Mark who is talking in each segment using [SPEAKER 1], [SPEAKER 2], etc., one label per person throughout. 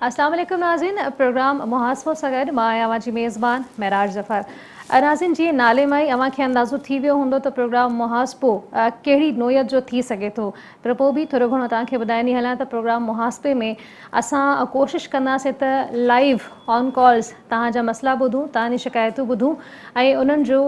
[SPEAKER 1] اسلام عليڪم ناظرين پروگرام محاسبو سان گڏ مان آهيان اوهان جي ميزبان معراج ظفر ناظرين جيئن نالي مان ئي اوهان کي اندازو ٿي ويو هوندو ته پروگرام محاسبو ڪهڙي نوعيت جو ٿي سگهي ٿو پر پوء به ٿورو گهڻو توهان کي ٻڌائيندي هلان ته پروگرام محاسبي ۾ اسان ڪوشش ڪنداسين ته لائيو آن ڪالز توهان جا مسئلا ٻڌون توهان جي شڪايتون ٻڌون ۽ انهن جو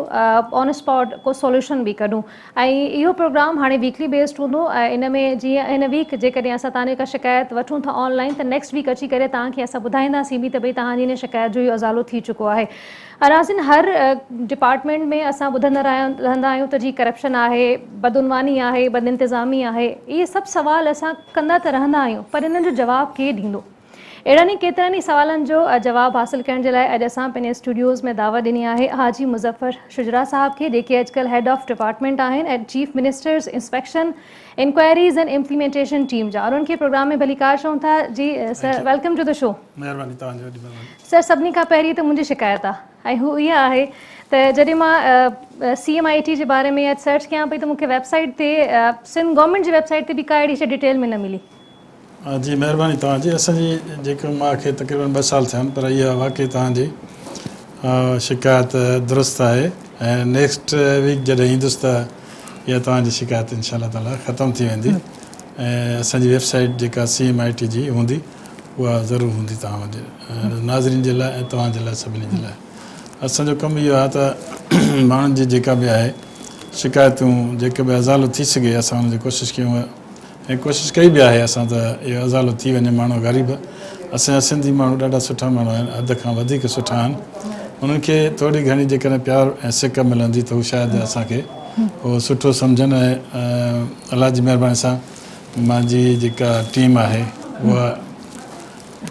[SPEAKER 1] آن اسپاٽ ڪو سوليوشن به ڪڍون ۽ اهو پروگرام هاڻي ويڪلي بيسڊ هوندو ۽ ان ۾ جيئن هن ويڪ جيڪڏهن اسان توهان جي ڪا شڪايت وٺون ٿا آن لائين ته نيڪسٽ ويڪ اچي ڪري توهان کي اسان ٻڌائينداسين به ته ڀئي توهان جي هن شڪايت جو اهو ازالو ٿي چڪو آهي. ناظرين هر ڊپارٽمينٽ ۾ اسان ٻڌندا رهندا آهيون ته جي ڪرپشن آهي، بدعنواني آهي، بدانتظامي آهي اهي سڀ سوال اسان ڪندا ته رهندا آهيون پر انهن جو جواب ڪير ڏيندو؟ اهڙن ئي ڪيترن ئي سوالن جو جواب حاصل ڪرڻ جي لاء اڄ اسان پنهنجي اسٽوڊيوز ۾ دعوت ڏني آهي حاجي مظفر شجرا صاحب کي جيڪي اڄڪلهه هيڊ آف ڊپارٽمينٽ آهن at chief minister's inspection inquiries and implementation team جا انهن کي پروگرام ۾ ڀليڪار چئون ٿا جي sir welcome to the show.
[SPEAKER 2] مهرباني توهان جي وڏي مهرباني.
[SPEAKER 1] سر سڀني کان پهرين ته منهنجي شڪايت آهي ۽ هو اها آهي ته جڏهن مان سي ايم I ٽي جي باري ۾ اڄ سرچ ڪيان پئي ته مون کي ويب سائيٽ تي سنڌ گورنمينٽ جي ويب سائيٽ تي به ڪا اهڙي شي ڊيٽيل ۾ نه ملي.
[SPEAKER 2] جي مهرباني توهان جي اسان جي جيڪو مان کي تقريبن ٻه سال ٿيا آهن پر اها واقعي توهان جي شڪايت درست آهي ۽ نيڪسٽ ويڪ جڏهن ايندس ته اها توهان جي شڪايت انشاء الله تعالي ختم ٿي ويندي ۽ اسان جي ويب سائيٽ جيڪا سي ايم I ٽي جي هوندي اها ضرور هوندي توهان جي ناظرين جي لاء ۽ توهان جي لاء سڀني جي لاء اسان جو ڪم اهو آهي ته ماڻهن جي جيڪا به آهي شڪايتون جيڪي به ازالو ٿي سگهي اسان ان جي ڪوشش ڪيون ۽ ڪوشش ڪئي به آهي اسان ته اهو ازالو ٿي وڃي ماڻهو غريب اسان جا سنڌي ماڻهو ڏاڍا سٺا ماڻهو آهن حد کان وڌيڪ سٺا آهن انهن کي ٿوري گهڻي جيڪڏهن پيار ۽ سڪ ملندي ته هو شايد اسان کي اهو سٺو سمجهن ۽ الله جي مهرباني سان مانجي جيڪا ٽيم آهي اها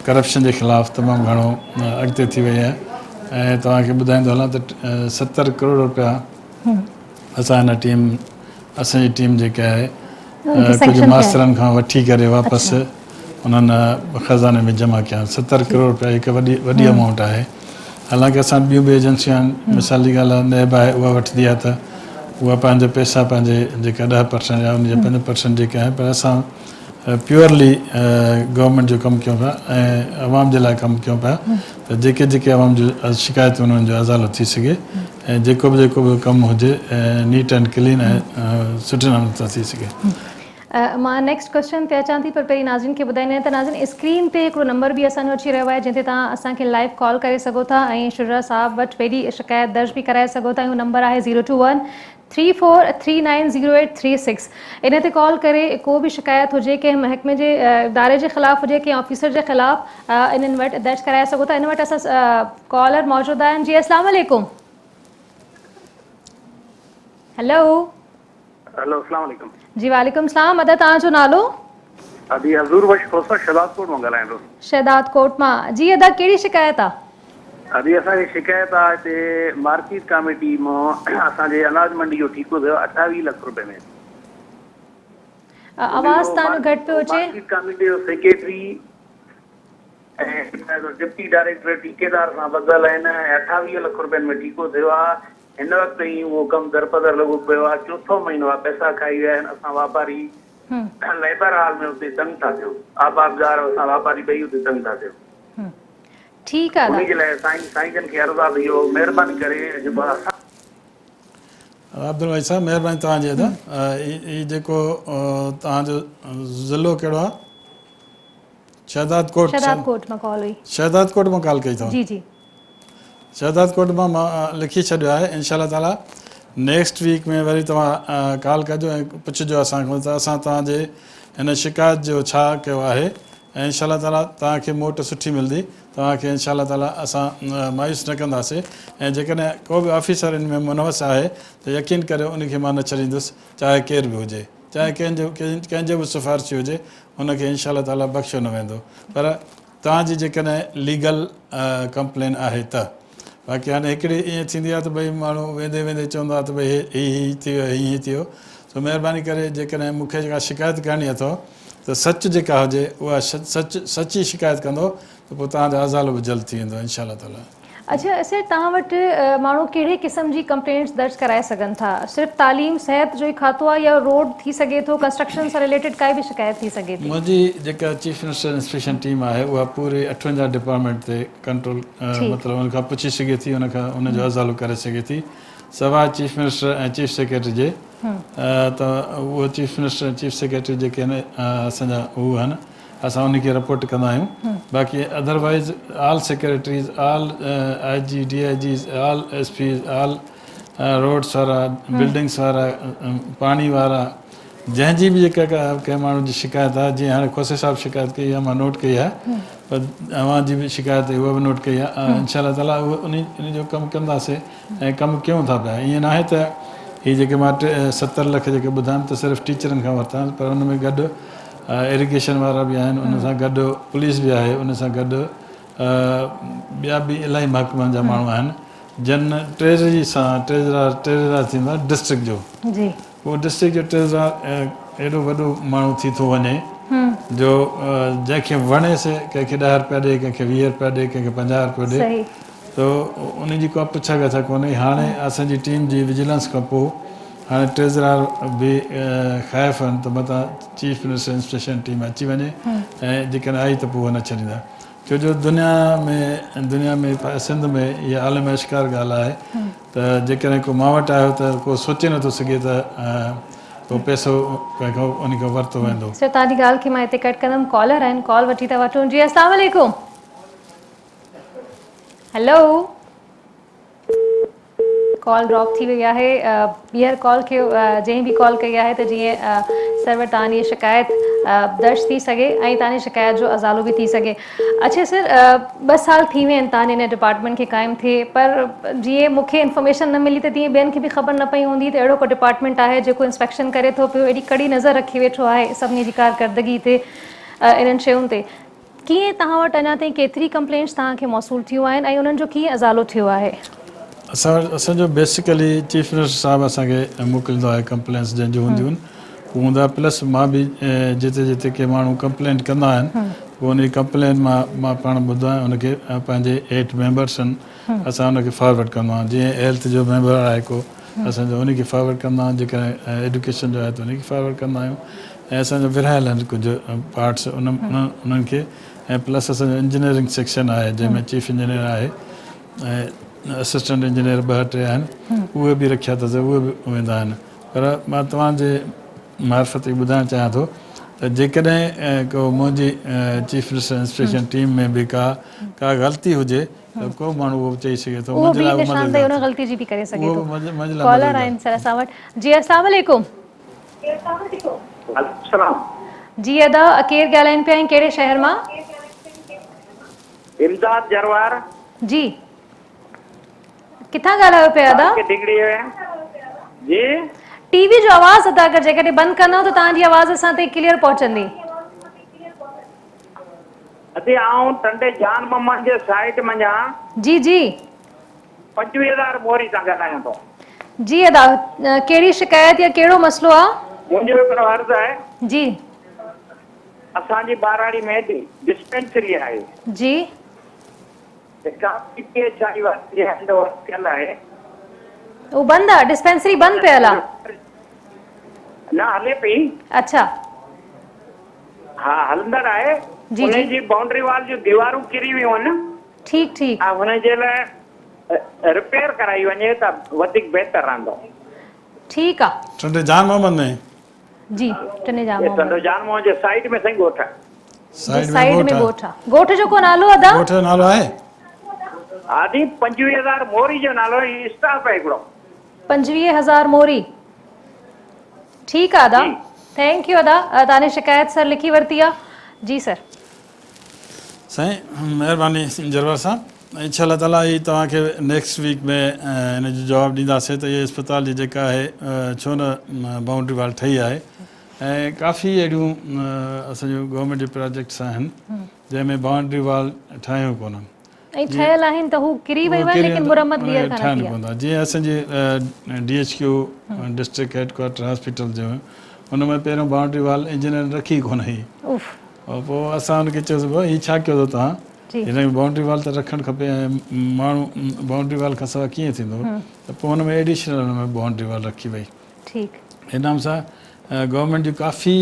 [SPEAKER 2] ڪرپشن جي خلاف تمام گهڻو اڳتي ٿي وئي آهي ۽ توهان کي ٻڌائيندو هلان ته 70 ڪروڙ روپيا اسان هن ٽيم اسان جي ٽيم جيڪا آهي ڪجهه ماسترن کان وٺي ڪري واپس انهن خزاني ۾ جمع ڪيا 70 ڪروڙ روپيا هڪ وڏي وڏي امائونٽ آهي حالانڪه اسان ٻيون به ايجنسيون آهن مثال جي ڳالهه آهي نيب آهي اها وٺندي آهي ته اها پنهنجا پئسا پنهنجي جيڪا 10% يا ان جا 5% جيڪي آهن پر اسان پيورلي گورنمينٽ جو ڪم ڪيون پيا ۽ عوام جي لاء ڪم ڪيون پيا ته جيڪي جيڪي عوام جون شڪايتون انهن جو ازالو ٿي سگهي ۽ جيڪو به جيڪو به ڪم هجي نيٽ اينڊ ڪلين ۽ سٺي نموني سان ٿي سگهي.
[SPEAKER 1] مان نيڪسٽ ڪوئسچن تي اچان ٿي پر پهرين ناظرين کي ٻڌائيندي آهيان ته ناظرين اسڪرين تي هڪڙو نمبر به اسان جو اچي رهيو آهي جنهن تي توهان اسان کي لائيو ڪال ڪري سگهو ٿا ۽ شجرا صاحب وٽ پهرين شڪايت درج به ڪرائي سگهو ٿا اهو نمبر آهي zero two one three four three nine zero eight three six ان تي ڪال ڪري ڪو به شڪايت هجي ڪنهن محڪمي جي اداري جي خلاف هجي ڪنهن آفيسر جي خلاف انهن وٽ درج ڪرائي سگهو ٿا ان وٽ اسان ڪالر موجود آهن جي اسلام عليڪم هلو
[SPEAKER 3] هلو اسلام عليڪم
[SPEAKER 1] جي وعليڪم السلام ادا توهان جو نالو؟
[SPEAKER 3] ادي حضور بخش کوسو شهداد ڪوٽ مان ڳالهايان ٿو.
[SPEAKER 1] شهداد ڪوٽ مان جي ادا ڪهڙي شڪايت آ؟
[SPEAKER 3] ادي اسان کي شڪايت آ هتي مارڪيٽ ڪاميٽي مان اسان جي اناج منڊي جو ٺيڪو ٿيو آ 28 لک روپين ۾.
[SPEAKER 1] آواز تان جو گهٽ پيو اچي.
[SPEAKER 3] مارڪيٽ ڪاميٽي جو سيڪريٽري ۽ ڊپٽي ڊائريڪٽر ٺيڪيدار سان ٻڌل آهن ۽ 28 لک روپين ۾ ٺيڪو ٿيو آ هن وقت تائين اهو ڪم درپدر لڳو پيو آ چوٿون مهينو آ پئسا کائي ويا آهن اسان واپاري ليبر هال ۾ اتي تنگ ٿا ٿيون آبادگار اسان واپاري ٻئي اتي تنگ ٿا ٿيون.
[SPEAKER 1] ٺيڪ آ
[SPEAKER 3] انهي جي لاء سائين سائين جن کي عرض آ ته اهو مهرباني ڪري جيڪو اسان.
[SPEAKER 2] عبدالوحيد صاحب مهرباني توهان جي ادا هي جيڪو توهان جو ضلعو ڪهڙو آ شهداد ڪوٽ
[SPEAKER 1] شهداد ڪوٽ مان ڪال هئي
[SPEAKER 2] شهداد ڪوٽ مان ڪال ڪئي اٿو
[SPEAKER 1] جي جي
[SPEAKER 2] شهداد ڪوٽ مان مان لکي ڇڏيو آهي انشاء الله تعالي نيڪسٽ ويڪ ۾ وري توهان ڪال ڪجو ۽ پڇجو اسان کان ته اسان توهان جي هن شڪايت جو ڇا ڪيو آهي ۽ انشاء الله تعالي توهان کي موٽ سٺي ملندي توهان کي انشاء الله تعالي اسان مايوس نه ڪنداسي ۽ جيڪڏهن ڪو به آفيسر ان ۾ ملوث آهي ته يقين ڪريو ان کي مان نه ڇڏيندس چاهي ڪير به هجي چاهي ڪنهن جو ڪنهن جو به سفارشي هجي ان کي انشاء الله تعالي بخشيو نه ويندو پر توهان جي جيڪڏهن ليگل ڪمپلين آهي ته. باقي هاڻي هڪڙي ائين ٿيندي آهي ته ڀئي ماڻهو ويندي ويندي چوندو آهي ته ڀئي هي هي ٿي ويو هي هي ٿي ويو سو مهرباني ڪري جيڪڏهن مون کي ڪا شڪايت ڪرڻي اٿو ته سچ جيڪا هجي اها سچ سچي شڪايت ڪندو ته پوء توهان جو ازالو به جلد ٿي ويندو انشاء الله تعالي.
[SPEAKER 1] اڇا سر توهان وٽ ماڻهو ڪهڙي قسم جي ڪمپلينٽس درج ڪرائي سگهن ٿا؟ صرف تعليم صحت جو ئي کاتو آهي يا روڊ ٿي سگهي ٿو ڪنسٽرڪشن سان رليٽيڊ ڪائي به شڪايت ٿي سگهي ٿي؟
[SPEAKER 2] منهنجي جيڪا چيف منسٽر انسپيڪشن ٽيم آهي اها پوري 58 ڊپارٽمينٽ تي ڪنٽرول مطلب ان کان پڇي سگهي ٿي ان کان ان جو ازالو ڪري سگهي ٿي سواء چيف منسٽر ۽ چيف سيڪريٽري جي ته اهو چيف منسٽر ۽ چيف سيڪريٽري جيڪي آهن اسان جا هو آهن اسان انهي کي رپورٽ ڪندا آهيون باقي otherwise all secretaries all I G D I Gs all S Ps all roads وارا بلڊنگس وارا پاڻي وارا جنهن جي به جيڪا ڪا ڪنهن ماڻهو جي شڪايت آهي جيئن هاڻي کوسي صاحب شڪايت ڪئي آهي مان نوٽ ڪئي آهي پر اوهان جي به شڪايت اها به نوٽ ڪئي آهي انشاء الله تعالي اهو انهي جو ڪم ڪنداسي ۽ ڪم ڪيون ٿا پيا ائين ناهي ته هي جيڪي مان 70 لک جيڪي ٻڌايم ته صرف ٽيچرن کان ورتا آهن پر ان ۾ گڏ ايريگيشن وارا به آهن ان سان گڏ پوليس به آهي ان سان گڏ ٻيا به الاهي محڪمن جا ماڻهو آهن جن ٽريزري سان ٽريزرار ٽريزرار ٿيندو آهي ڊسٽرڪٽ جو جي اهو ڊسٽرڪٽ جو ٽريزرار ايڏو وڏو ماڻهو ٿي ٿو وڃي جو جنهن کي وڻي سي ڪنهن کي 10 روپيا ڏي ڪنهن کي 20 روپيا ڏي ڪنهن کي 50 روپيو ڏي ته ان جي ڪا پڇا ڳاڇا ڪونهي. هاڻي اسان جي ٽيم جي وجيلنس کان پوء هاڻي ٽريزرار به خائف آهن ته متان چيف منسٽر انسپيڪشن ٽيم اچي وڃي ۽ جيڪڏهن آئي ته پوء نه ڇڏيندا. ڇو جو دنيا ۾ دنيا ۾ سنڌ ۾ اها عالم اشڪار ڳالهه آهي ته جيڪڏهن ڪو مان وٽ آيو ته ڪو سوچي نٿو سگهي ته ڪو پئسو ڪنهن کان ان کان ورتو ويندو.
[SPEAKER 1] سر توهان جي ڳالهه کي مان هتي ڪٽ ڪندم ڪالر آهن ڪال وٺي ٿا وٺون جي السلام عليڪم. هيلو ڪال ڊراپ ٿي وئي آهي ٻيهر ڪال کي جنهن به ڪال ڪئي آهي ته جيئن سر وٽ توهان جي شڪايت درج ٿي سگهي ۽ توهان جي شڪايت جو ازالو به ٿي سگهي اڇا سر ٻه سال ٿي ويا آهن توهان جي هن ڊپارٽمينٽ کي قائم ٿئي پر جيئن مون کي انفارميشن نه ملي ته تيئن ٻين کي به خبر نه پئي هوندي ته اهڙو ڪو ڊپارٽمينٽ آهي جيڪو انسپيڪشن ڪري ٿو پيو ايڏي ڪڙي نظر رکي ويٺو آهي سڀني جي ڪارڪردگي تي انهن شين تي ڪيئن توهان وٽ اڃا تائين ڪيتري ڪمپلينٽس توهان کي موصول ٿيون آهن ۽ انهن جو ڪيئن ازالو ٿيو آهي؟
[SPEAKER 2] اسان وٽ اسان جو بيسيڪلي چيف منسٽر صاحب اسان کي موڪليندو آهي ڪمپلينٽس جنهن جون هونديون آهن اهو هوندا پلس مان به جتي جتي ڪي ماڻهو ڪمپلينٽ ڪندا آهن پوء ان جي ڪمپلينٽ مان مان پاڻ ٻڌندو آهيان ان کي پنهنجي هيٺ ميمبرس آهن اسان ان کي فارورڊ ڪندو آهيان جيئن هيلٿ جو ميمبر آهي ڪو اسان جو ان کي فارورڊ ڪندا آهيون جيڪڏهن ايڊيوڪيشن جو آهي ته ان کي فارورڊ ڪندا آهيون ۽ اسان جا ورهايل آهن ڪجهه پارٽس انهن کي ۽ پلس اسان جو انجنيئرنگ سيڪشن آهي جنهن ۾ چيف انجنيئر آهي ۽ اسسٽنٽ انجنيئر ٻه ٽي آهن اهي به رکيا اٿس اهي به ويندا آهن پر مان توهان جي معرفت اهو ٻڌائڻ چاهيان ٿو ته جيڪڏهن ڪو منهنجي چيف منسٽر انسپيڪشن ٽيم ۾ به ڪا ڪا غلطي هجي ته ڪو ماڻهو اهو به چئي سگهي ٿو
[SPEAKER 1] اهو به نشاندهي ان غلطي جي به ڪري سگهي ٿو ڪالر آهن سر اسان وٽ جي السلام عليڪم
[SPEAKER 3] وعليڪم السلام.
[SPEAKER 1] جي ادا ڪير ڳالهائين پيا ۽ ڪهڙي شهر مان؟
[SPEAKER 3] امداد جروار.
[SPEAKER 1] جي ڪٿان ڳالهايو پيا ادا؟
[SPEAKER 3] تعلقي ڊگهڙي جي.
[SPEAKER 1] ٽي وي جو آواز ادا اگر جيڪڏهن بند ڪندؤ ته توهان جي آواز اسان تائين ڪليئر پهچندي.
[SPEAKER 3] ادي آئون ٽنڊي جان محمد جي سائيٽ منجهان.
[SPEAKER 1] جي جي.
[SPEAKER 3] 25000 موري تان ڳالهايان ٿو.
[SPEAKER 1] جي ادا ڪهڙي شڪايت يا ڪهڙو مسئلو آ.
[SPEAKER 3] منهنجو هڪڙو عرض آهي.
[SPEAKER 1] جي.
[SPEAKER 3] اسان جي ٻهراڙي ۾ ڊسپينسري آهي.
[SPEAKER 1] جي.
[SPEAKER 3] جيڪا پي پي ايڇ I وارن جي هينڊ اوور ٿيل آهي.
[SPEAKER 1] هو بند آ ڊسپينسري بند پيل آ.
[SPEAKER 3] نه هلي پئي.
[SPEAKER 1] اڇا.
[SPEAKER 3] ها هلندڙ آهي.
[SPEAKER 1] جي جي.
[SPEAKER 3] ان جي بائونڊري وال جون ديوارون ڪري ويون آهن.
[SPEAKER 1] ٺيڪ ٺيڪ.
[SPEAKER 3] ۽ ان جي لاء رپيئر ڪرائي وڃي ته وڌيڪ بهتر رهندو.
[SPEAKER 1] ٺيڪ آ.
[SPEAKER 2] ٽنڊي جان محمد ۾.
[SPEAKER 1] جي ٽنڊي جان محمد.
[SPEAKER 3] ٽنڊو جان محمد جي سائيڊ ۾ سائين ڳوٺ آ.
[SPEAKER 2] سائيڊ ۾ ڳوٺ
[SPEAKER 1] آ. ڳوٺ جو ڪو نالو ادا؟
[SPEAKER 2] ڳوٺ جو نالو آهي؟
[SPEAKER 3] آدي 25000 موري جو نالو هي اسٽاپ آهي هڪڙو.
[SPEAKER 1] 25000 موري ٺيڪ آ ادا thank you ادا توهان جي شڪايت سر لکي ورتي آ جي سر.
[SPEAKER 2] سائين مهرباني جروار صاحب انشاء الله تعالي هي توهان کي نيڪسٽ ويڪ ۾ ان جو جواب ڏينداسين ته هي اسپتال جي جيڪا آهي ڇو نه بائونڊري وال ٺهي آهي ۽ ڪافي اهڙيون اسان جون گورنمينٽ جي پراجيڪٽس آهن جنهن ۾ بائونڊري وال ٺاهيون ڪونهن
[SPEAKER 1] ۽ ٺهيل آهن ته هو ڪري ويون آهن ليڪن مرمت ٻيهر ڪانه ٿي آهي.
[SPEAKER 2] جيئن اسان جي D H Q district head quarter hospital جو ان ۾ پهريون بائونڊري وال انجنيئرن رکي ڪونه هئي. پوء اسان ان کي چيوسين ڀاء هي ڇا ڪيو اٿو توهان؟ هن ۾ بائونڊري وال ته رکڻ کپي ۽ ماڻهو بائونڊري وال کان سواء ڪيئن ٿيندو ته پوء هن ۾ ايڊيشنل هن ۾ بائونڊري وال رکي وئي.
[SPEAKER 1] ٺيڪ.
[SPEAKER 2] ان نام سان گورنمينٽ جون ڪافي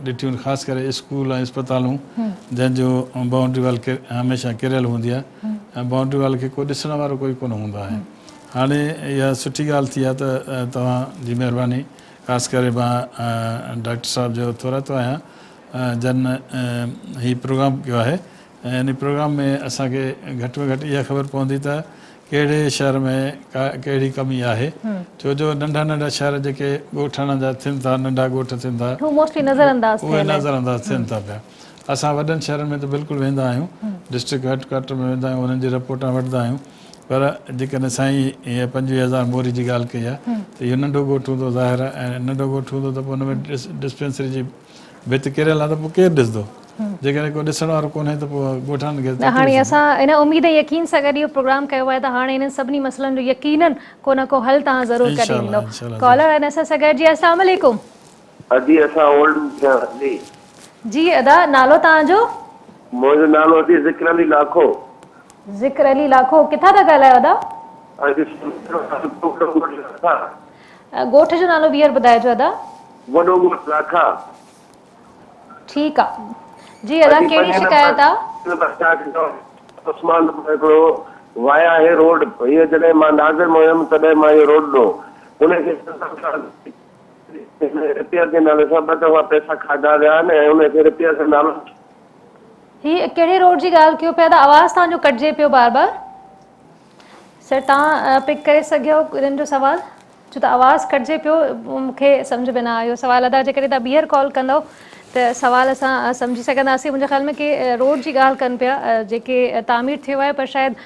[SPEAKER 2] ڏٺيون خاص ڪري اسڪول ۽ اسپتالون جنهن جو بائونڊري وال هميشه ڪريل هوندي آهي ۽ بائونڊري وال کي ڪو ڏسڻ وارو ڪوئي ڪونه هوندو آهي. هاڻي اها سٺي ڳالهه ٿي آهي ته توهان جي مهرباني خاص ڪري مان ڊاڪٽر صاحب جو ٿورائتو آهيان جن هي پروگرام ڪيو آهي ۽ ان پروگرام ۾ اسان کي گهٽ ۾ گهٽ اها خبر پوندي ته ڪهڙي شهر ۾ ڪهڙي ڪمي آهي ڇو جو ننڍا ننڍا شهر جيڪي ڳوٺاڻن جا ٿين ٿا ننڍا ڳوٺ ٿين ٿا
[SPEAKER 1] هو موسٽلي نظر انداز
[SPEAKER 2] اهي نظر انداز ٿين ٿا پيا اسان وڏن شهرن ۾ ته بلڪل ويندا آهيون ڊسٽرڪٽ هيڊ ڪوارٽر ۾ ويندا آهيون انهن جي رپورٽا وٺندا آهيون پر جيڪڏهن سائين هيء 25 هزار موري جي ڳالهه ڪئي آهي ته اهو ننڍو ڳوٺ هوندو ظاهر آهي ۽ ننڍو ڳوٺ هوندو ته پوء ان ۾ ڊسپينسري جي ڀت ڪريل آهي ته پوء ڪير ڏسندو؟ جيڪڏهن ڪو ڏسڻ وارو ڪونهي ته پوء ڳوٺاڻن کي
[SPEAKER 1] نه هاڻي اسان ان اميد ۽ يقين سان گڏ اهو پروگرام ڪيو آهي ته هاڻي انهن سڀني مسئلن جو يقينن ڪو نه ڪو حل توهان ضرور ڪڍي ڏيندو. ڪالر آهن اسان سان گڏ جي السلام عليڪم.
[SPEAKER 4] ادي اسان اولڊ مٺيان جي.
[SPEAKER 1] جي ادا نالو توهان جو.
[SPEAKER 4] منهنجو نالو ادي ذڪر علي لاکو.
[SPEAKER 1] ذڪر علي لاکو ڪٿان ٿا ڳالهايو ادا.
[SPEAKER 4] ادي سميرو تعلقو وڏو ڳوٺ لاکا.
[SPEAKER 1] ڳوٺ جو نالو ٻيهر ٻڌائجو ادا.
[SPEAKER 4] وڏو ڳوٺ لاکا.
[SPEAKER 1] ٺيڪ آ جي ادا ڪهڙي شڪايت آ.
[SPEAKER 4] عثمان هڪڙو وايا هي روڊ هي جڏهن مان ناظم هيم تڏهن مان اهو روڊ ڏنو ان کي رپيئر جي نالي سان ٻه دفعا پئسا کاڌا ويا آهن ۽ ان کي رپيئر جو نالو.
[SPEAKER 1] هي ڪهڙي روڊ جي ڳالهه ڪيو پيا ادا آواز توهان جو ڪٽجي پيو بار بار. سر توهان پڪ ڪري سگهيو انهن جو سوال ڇو ته آواز ڪٽجي پيو مون کي سمجهه ۾ نه آيو سوال ادا جيڪڏهن توهان ٻيهر ڪال ڪندؤ ته سوال اسان سمجهي سگهنداسين منهنجي خيال ۾ ڪي روڊ جي ڳالهه ڪن پيا جيڪي تعمير ٿيو آهي پر شايد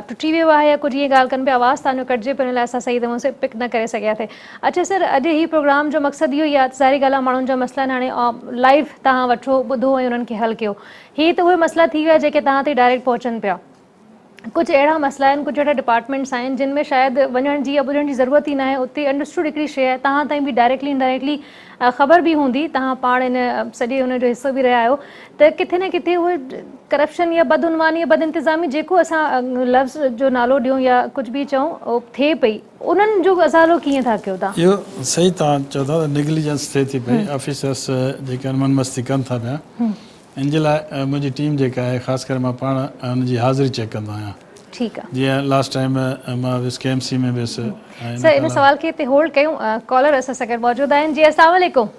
[SPEAKER 1] ٽٽي ويو آهي يا ڪجهه ائين ڳالهه ڪن پيا آواز توهان جو ڪٽجي پيو ان لاء اسان صحيح نموني سان پڪ نه ڪري سگهياسين اڇا سر اڄ هي پروگرام جو مقصد اهو ئي آهي ظاهري ڳالهه آهي ماڻهن جا مسئلا آهن هاڻي لائيو توهان وٺو ٻڌو ۽ انهن کي حل ڪيو هي ته اهي مسئلا ٿي ويا جيڪي توهان تائين ڊائريڪٽ پهچن پيا ڪجهه اهڙا مسئلا آهن ڪجهه اهڙا ڊپارٽمينٽس آهن جن ۾ شايد وڃڻ جي يا ٻڌڻ جي ضرورت ئي ناهي اتي انڊرسٽوڊ هڪڙي شيء آهي توهان تائين به ڊائريڪٽلي انڊائريڪٽلي خبر به هوندي توهان پاڻ ان سڄي ان جو حصو به رهيا آهيو ته ڪٿي نه ڪٿي اهي ڪرپشن يا بدعنواني يا بدانتظامي جيڪو اسان لفظ جو نالو ڏيون يا ڪجهه به چئون اهو ٿئي پئي انهن جو ازالو ڪيئن ٿا ڪيو توهان؟
[SPEAKER 2] اهو صحيح توهان چئو ٿا ته نيگليجنس ٿئي ٿي پئي آفيسرس جيڪي آهن من مستي ڪن ٿا پيا ان جي لاء منهنجي ٽيم جيڪا آهي خاص ڪري مان پاڻ ان جي حاضري چيڪ ڪندو آهيان.
[SPEAKER 1] ٺيڪ آ.
[SPEAKER 2] جيئن لاسٽ ٽائيم مان ويس ڪي ايم سي ۾ ويس ۽ ان
[SPEAKER 1] سر
[SPEAKER 2] کان
[SPEAKER 1] ان
[SPEAKER 2] علاوه.
[SPEAKER 1] سوال کي هتي هولڊ ڪيون ڪالر اسان سان گڏ موجود آهن جي السلام عليڪم.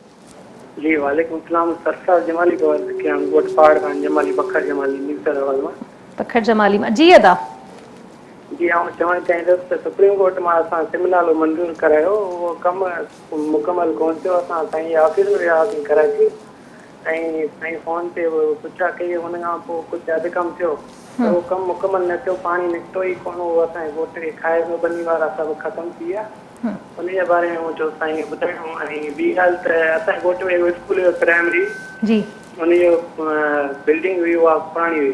[SPEAKER 5] جي وعليڪم السلام سرفراز جمالي ٿو عرض ڪيان ڳوٺ پهاڙ خان جمالي بکر جمالي نيو سيد آباد مان.
[SPEAKER 1] بکر جمالي مان جي ادا.
[SPEAKER 5] جي آئون چوڻ چاهيندس ته سپريم ڪورٽ مان اسان سم نالو منظور ڪرايو اهو ڪم مڪمل ڪونه ٿيو اسان سائين جي آفيس ۾ ويا هئاسين ڪراچي ۽ سائين فون تي پڇا ڪئي ان کان پوء ڪجهه اڌ ڪم ٿيو پر اهو ڪم مڪمل نه ٿيو پاڻي نڪتو ئي ڪونه اهو اسان جي ڳوٺ کي کائي ويو ٻني وارا سڀ ختم ٿي ويا ان جي باري ۾ مون چيو سائين کي ٻڌايون ۽ ٻي ڳالهه ته اسان جي ڳوٺ ۾ هڪ اسڪول هيو پرائمري
[SPEAKER 1] جي
[SPEAKER 5] ان جو بلڊنگ هئي اها پراڻي هئي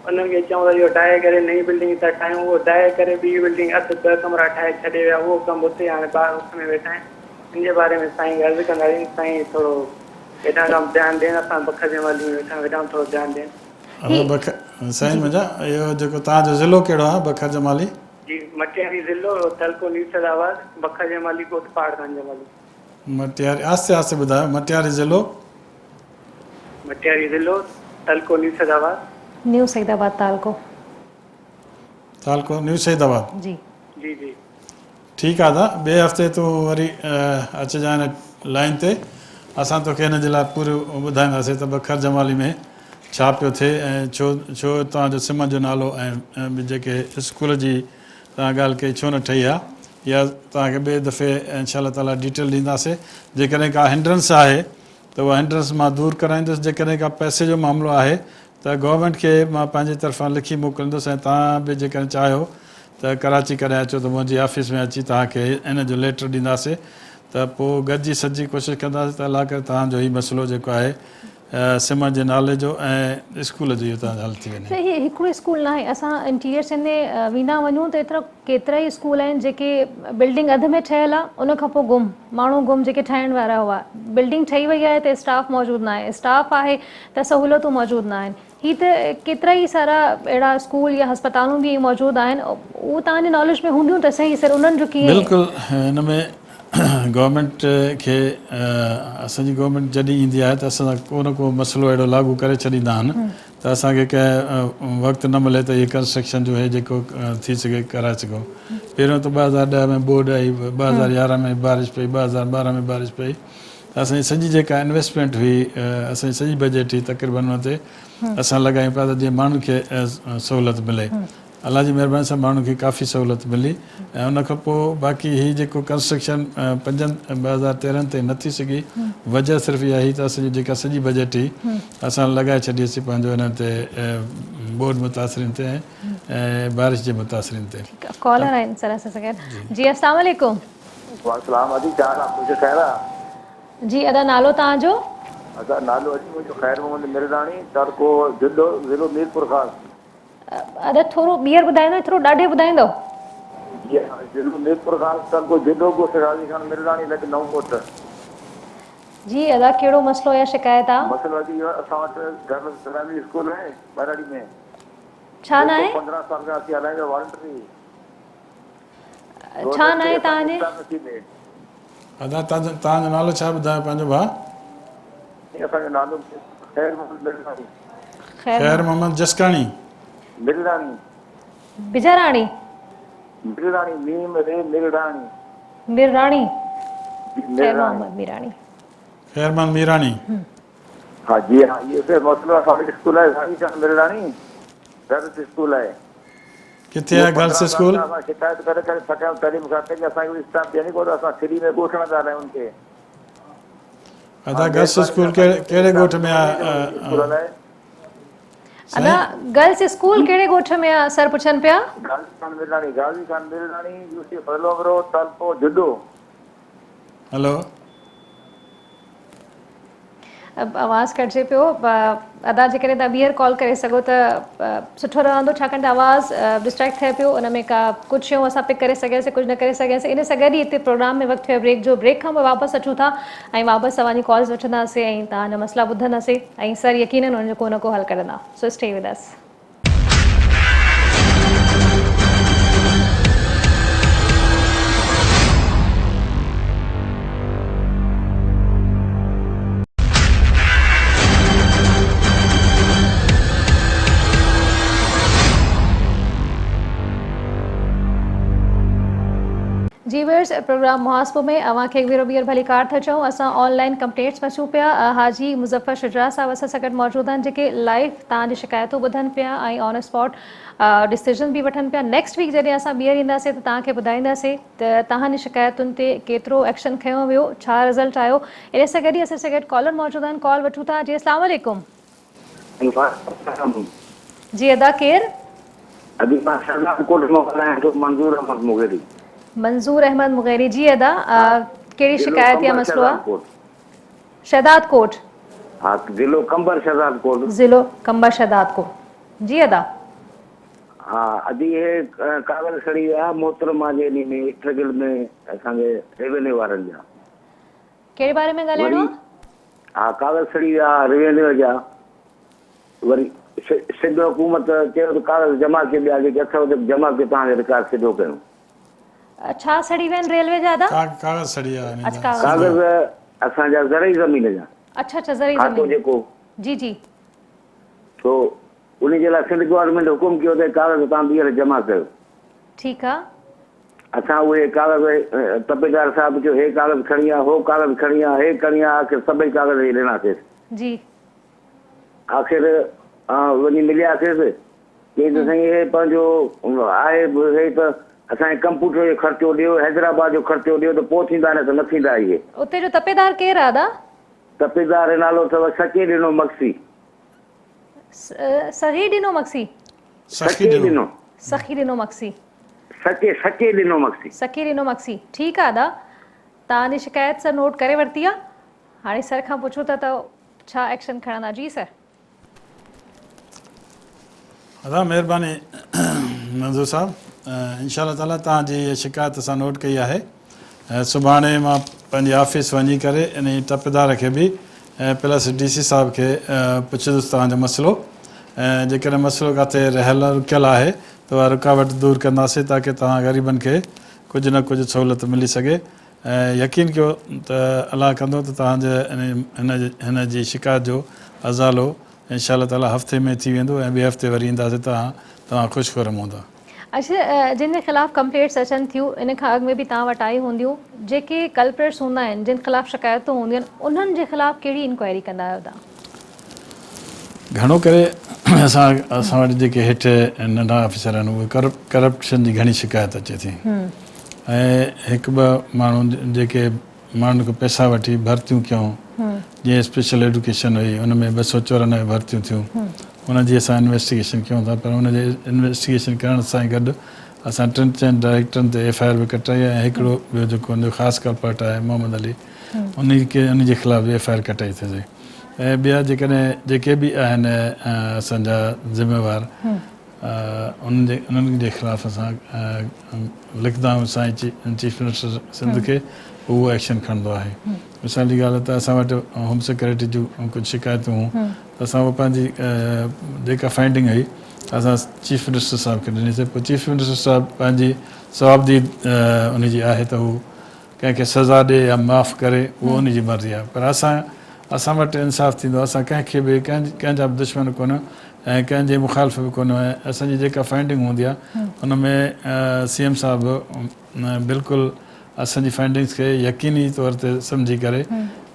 [SPEAKER 5] انهن کي چيون ته اهو ڊاهي ڪري نئين بلڊنگ ٿا ٺاهيون اهو ڊاهي ڪري ٻي بلڊنگ اڌ ٻه ڪمرا ٺاهي ڇڏي ويا اهو ڪم اتي هاڻي ٻار اس ۾ ويٺا آهن ان جي باري ۾ سائين کي عرض ڪنداسين سائين ٿورو هيڏانهن کان ڌيان ڏين اسان بکر جمالي ۾ ويٺا آهيون هيڏانهن ٿورو ڌيان ڏين.
[SPEAKER 2] ادا بکر سائين منهنجا اهو جيڪو توهان جو ضلعو ڪهڙو آهي بکر جمالي.
[SPEAKER 5] جي مٽياري ضلعو تعلقو نير سيد آباد بکر جمالي ڳوٺ پهاڙ خان جمالي.
[SPEAKER 2] مٽياري آهستي آهستي ٻڌايو مٽياري ضلعو.
[SPEAKER 5] مٽياري ضلعو تعلقو نير سيد آباد.
[SPEAKER 1] نيو سيد آباد تعلقو.
[SPEAKER 2] تعلقو نيو سيد آباد.
[SPEAKER 1] جي.
[SPEAKER 5] جي جي.
[SPEAKER 2] ٺيڪ آ ادا ٻئي هفتي تون وري اچجانء هن لائين تي اسان توکي هن جي لاء پورو ٻڌائينداسين ته بکر جمالي ۾ ڇا پيو ٿئي ۽ ڇو ڇو توهان جو سم جو نالو ۽ جيڪي اسڪول جي توهان ڳالهه ڪئي ڇو نه ٺهي آ اها توهان کي ٻئي دفعي انشاء الله تعالي ڊيٽيل ڏينداسين جيڪڏهن ڪا هنڊرنس آهي ته اها هنڊرنس مان دور ڪرائيندس جيڪڏهن ڪا پئسي جو معاملو آهي ته گورنمينٽ کي مان پنهنجي طرفان لکي موڪليندس ۽ توهان به جيڪڏهن چاهيو ته ڪراچي ڪڏهن اچو ته منهنجي آفيس ۾ اچي توهان کي ان جو ليٽر ڏينداسين ته پوء گڏجي سڏجي ڪوشش ڪنداسين ته الله ڪري توهان جو هي مسئلو جيڪو آهي سم جي نالي جو ۽ اسڪول جو اهو توهان جو حل ٿي وڃي.
[SPEAKER 1] سر هي هڪڙو اسڪول ناهي اسان انٽيريئر سنڌ ۾ ويندا وڃون ته ايترا ڪيترا ئي اسڪول آهن جيڪي بلڊنگ اڌ ۾ ٺهيل آ ان کان پوء گم ماڻهو گم جيڪي ٺاهڻ وارا هئا بلڊنگ ٺهي وئي آهي ته اسٽاف موجود ناهي اسٽاف آهي ته سهولتون موجود ناهن هي ته ڪيترا ئي سارا اهڙا اسڪول يا هسپتالون به موجود آهن اهو توهان جي ناليج ۾ هونديون ته صحيح سر انهن جو ڪيئن.
[SPEAKER 2] بلڪل هن ۾ گورنمينٽ کي اسان جي گورنمينٽ جڏهن ايندي آهي ته اسان سان ڪو نه ڪو مسئلو اهڙو لاڳو ڪري ڇڏيندا آهن ته اسان کي ڪنهن وقت نه ملي ته اهي ڪنسٽرڪشن جو هي جيڪو ٿي سگهي ڪرائي سگهون پهريون ته 2010 ۾ ٻوڏ آئي 2011 ۾ بارش پئي 2012 ۾ بارش پئي ته اسان جي سڄي جيڪا انويسٽمينٽ هئي اسان جي سڄي بجيٽ هئي تقريبن ان تي اسان لڳايون پيا ته جيئن ماڻهن کي سهولت ملي الله جي مهرباني سان ماڻهن کي ڪافي سهولت ملي ۽ ان کان پوء باقي هي جيڪو ڪنسٽرڪشن پنجن 2013 تائين نه ٿي سگهي وجه صرف اها هئي ته اسان جي جيڪا سڄي بجيٽ هئي اسان لڳائي ڇڏي سي پنهنجو انهن تي ٻوڏ متاثرين تي ۽ بارش جي متاثرين تي.
[SPEAKER 1] ڪالر آهن سر اسان سان گڏ جي السلام عليڪم.
[SPEAKER 6] وعليڪم السلام ادي ڇا حال آ خوش خير آ.
[SPEAKER 1] جي ادا نالو توهان جو.
[SPEAKER 6] ادا نالو ادي منهنجو خير محمد ميرلاڻي تعلقو جهڏو ضلعو ميرپورخاص.
[SPEAKER 1] ادا ٿورو ٻيهر ٻڌائيندو ٿورو ڏاڍي ٻڌائيندو.
[SPEAKER 6] جي ها ضلعو ميرپورخاص تعلقو جهڏو ڳوٺ غازي خان ميرلاڻي لڳ نئون ڳوٺ.
[SPEAKER 1] جي ادا ڪهڙو مسئلو يا شڪايت آ.
[SPEAKER 6] مسئلو ادي اهو آ اسان وٽ گرلس پرائمري اسڪول آهي ٻهراڙي ۾
[SPEAKER 1] ڇا ناهي؟
[SPEAKER 6] جيڪو 15 سال کان اسين هلائيندا والنٽري.
[SPEAKER 1] ڇا ناهي توهان جي.
[SPEAKER 2] ادا توهان جو نالو ڇا ٻڌايو پنهنجو ڀاء.
[SPEAKER 6] اسان جو نالو خير محمد ملراڻي.
[SPEAKER 2] خير محمد جسڪاڻي.
[SPEAKER 6] ملراڻي.
[SPEAKER 1] بجاراڻي.
[SPEAKER 6] ملراڻي ميم ري ملراڻي.
[SPEAKER 1] ميراڻي. خير محمد ميراڻي.
[SPEAKER 2] خير محمد ميراڻي.
[SPEAKER 6] ها جي ها اهو مسئلو اسان وٽ اسڪول آهي غازي خان ملراڻي گرلس اسڪول آهي.
[SPEAKER 2] ڪٿي آهي گرلس اسڪول؟
[SPEAKER 6] اسان شڪايت ڪري ڪري ٿڪا آهيون تعليم کاتي کي اسان کي اسٽاف ڏين ئي ڪونه ٿا اسان فري ۾ ڳوٺ ۾ پيا هلايون ان کي.
[SPEAKER 2] ادا گرلس اسڪول ڪهڙي ڳوٺ ۾ آهي؟
[SPEAKER 1] ادا گرلس اسڪول ڪهڙي ڳوٺ ۾ آهي سر پڇن پيا.
[SPEAKER 6] غازي خان ميرلاڻي غازي خان ميرلاڻي يوسي فضل امرو تعلقو جهڏو.
[SPEAKER 2] هلو.
[SPEAKER 1] آواز ڪٽجي پيو ادا جيڪڏهن توهان ٻيهر ڪال ڪري سگهو ته سٺو رهندو ڇاڪاڻ ته آواز ڊسٽريڪٽ ٿئي پيو ان ۾ ڪا ڪجهه شيون اسان پڪ ڪري سگهياسي ڪجهه نه ڪري سگهياسي ان سان گڏ ئي هتي پروگرام ۾ وقت ٿيو بريڪ جو بريڪ کان پوء واپس اچون ٿا ۽ واپس اوهان جي ڪالز وٺنداسي ۽ توهان جا مسئلا ٻڌنداسي ۽ سر يقينن ان جو ڪو نه ڪو حل ڪڍندا سو اسٽي ود اس. جي ويورز پروگرام محاسبو ۾ اوهان کي هڪ ڀيرو ٻيهر ڀليڪار ٿا چئون اسان آن لائين ڪمپلينٽس ۾ اچون پيا حاجي مظفر شجاع صاحب اسان سان گڏ موجود آهن جيڪي لائيو توهان جي شڪايتون ٻڌن پيا ۽ آن اسپاٽ ڊسيزن به وٺن پيا نيڪسٽ ويڪ جڏهن اسان ٻيهر اينداسين ته توهان کي ٻڌائينداسين ته توهان جي شڪايتن تي ڪيترو ايڪشن کنيو ويو ڇا رزلٽ آيو ان سان گڏ ئي اسان سان گڏ ڪالر موجود آهن ڪال وٺون ٿا جي اسلام عليڪم. جي ادا ڪير؟
[SPEAKER 6] ادي مان شهزاد ڪوٽ مان ڳالهايان ٿو منظور احمد مغيري.
[SPEAKER 1] منظور احمد مغيري جي ادا ڪهڙي شڪايت يا مسئلو آ؟ شهداد ڪوٽ.
[SPEAKER 6] ها ضلعو قمبر شهداد ڪوٽ.
[SPEAKER 1] ضلعو قمبر شهداد ڪوٽ جي ادا.
[SPEAKER 6] ها ادي هي ڪاغذ کڻي ويا محترمه جي انهي ۾ اسٽرگل ۾ اسان جي ريونيو وارن جا.
[SPEAKER 1] ڪهڙي باري ۾ ڳالهائڻو
[SPEAKER 6] آ؟ ها ڪاغذ کڻي ويا ريونيو جا وري سنڌ حڪومت چيو ته ڪاغذ جمع ڪيو ٻيا جيڪي اٿو ته جمع ڪيو توهان کي رڪارڊ سڌو ڪيون.
[SPEAKER 1] ڇا سڙي ويا آهن ريلوي جا ادا؟
[SPEAKER 2] ڪاغذ سڙي ويا آهن
[SPEAKER 1] اڇا ڪاغذ.
[SPEAKER 6] ڪاغذ اسان جا زرعي زمين جا.
[SPEAKER 1] اڇا اڇا زرعي
[SPEAKER 6] کاتو
[SPEAKER 1] زمين
[SPEAKER 6] جيڪو.
[SPEAKER 1] جي جي.
[SPEAKER 6] سو انهي جي لاء سنڌ گورنمينٽ حڪم ڪيو ته ڪاغذ توهان ٻيهر جمع ڪيو.
[SPEAKER 1] ٺيڪ آ.
[SPEAKER 6] اسان اهي ڪاغذ تپيدار صاحب چيو هي ڪاغذ کڻي آ هو ڪاغذ کڻي آ هي کڻي آ آخر سڀئي ڪاغذ اهي ڏناسيس.
[SPEAKER 1] جي.
[SPEAKER 6] آخر وڃي ملياسيس چيائين ته سائين هي پنهنجو آهي به هي ته اسان کي ڪمپيوٽر جو خرچو ڏيو، حيدرآباد جو خرچو ڏيو ته پوء ٿيندا نه ته نه ٿيندا اهي.
[SPEAKER 1] اتي جو تپيدار ڪير آ ادا؟
[SPEAKER 6] تپيدار جو نالو اٿو سچي ڏنو مگسي.
[SPEAKER 1] سغي ڏنو مگسي.
[SPEAKER 6] سچي ڏنو.
[SPEAKER 1] سخي ڏنو مگسي.
[SPEAKER 6] سچي سچي ڏنو مگسي.
[SPEAKER 1] سخي ڏنو مگسي ٺيڪ آ ادا توهان جي شڪايت سر نوٽ ڪري ورتي آ هاڻي سر کان پڇون ٿا ته. ڇا ايڪشن کڻندا جي سر.
[SPEAKER 2] ادا مهرباني منظور صاحب انشاء الله تعالي توهان جي هي شڪايت اسان نوٽ ڪئي آهي ۽ سڀاڻي مان پنهنجي آفيس وڃي ڪري انهي ٽپيدار کي به ۽ پلس ڊي سي صاحب کي پڇندس توهان جو مسئلو ۽ جيڪڏهن مسئلو ڪاٿي رهيل رڪيل آهي ته اها رڪاوٽ دور ڪنداسين تاڪه توهان غريبن کي ڪجهه نه ڪجهه سهولت ملي سگهي ۽ يقين ڪيو ته الله ڪندو ته توهان جي هن جي شڪايت جو ازالو انشاء الله تعالي هفتي ۾ ٿي ويندو ۽ ٻئي هفتي وري اينداسين ته توهان خوش خرم هوندا.
[SPEAKER 1] اڇا جن جي خلاف ڪمپليٽس اچن ٿيون ان کان اڳ ۾ به توهان وٽ آئي هونديون جيڪي ڪلپريٽس هوندا آهن جن خلاف شڪايتون هونديون آهن انهن جي خلاف ڪهڙي انڪوائري ڪندا آهيو توهان؟
[SPEAKER 2] گهڻو ڪري اسان اسان وٽ جيڪي هيٺ ننڍا آفيسر آهن اهي ڪرپشن جي گهڻي شڪايت اچي ٿي ۽ هڪ ٻه ماڻهو جيڪي ماڻهن کان پئسا وٺي ڀرتيون ڪيون جيئن اسپيشل ايڊوڪيشن هئي ان ۾ 294 ڀرتيون ٿيون ان جي اسان انويسٽيگيشن ڪيون ٿا پر ان جي انويسٽيگيشن ڪرڻ سان ئي گڏ اسان ٽن چئن ڊائريڪٽرن تي ايف I R به ڪٽرائي آهي ۽ هڪڙو ٻيو جيڪو ان جو خاص ڪلپرٽ آهي محمد علي ان کي ان جي خلاف به ايف I R ڪٽائي اٿسي ۽ ٻيا جيڪڏهن جيڪي به آهن اسان جا ذميوار انهن جي انهن جي خلاف اسان لکندا آهيون سائين چيف منسٽر سنڌ کي پوء اهو ايڪشن کڻندو آهي مثال جي ڳالهه ته اسان وٽ هوم سيڪريٽري جون ڪجهه شڪايتون هيون ته اسان اهو پنهنجي جيڪا فائنڊنگ هئي اسان چيف منسٽر صاحب کي ڏنيسي پوء چيف منسٽر صاحب پنهنجي صوابديد ان جي آهي ته هو ڪنهن کي سزا ڏي يا معاف ڪري اهو ان جي مرضي آهي پر اسان اسان وٽ انصاف ٿيندو آهي اسان ڪنهن کي به ڪنهن جا به دشمن ڪونه ۽ ڪنهن جي مخالف به ڪونه ۽ اسان جي جيڪا فائنڊنگ هوندي آهي ان ۾ سي ايم صاحب بلڪل اسان جي فائنڊنگس کي يقيني طور تي سمجهي ڪري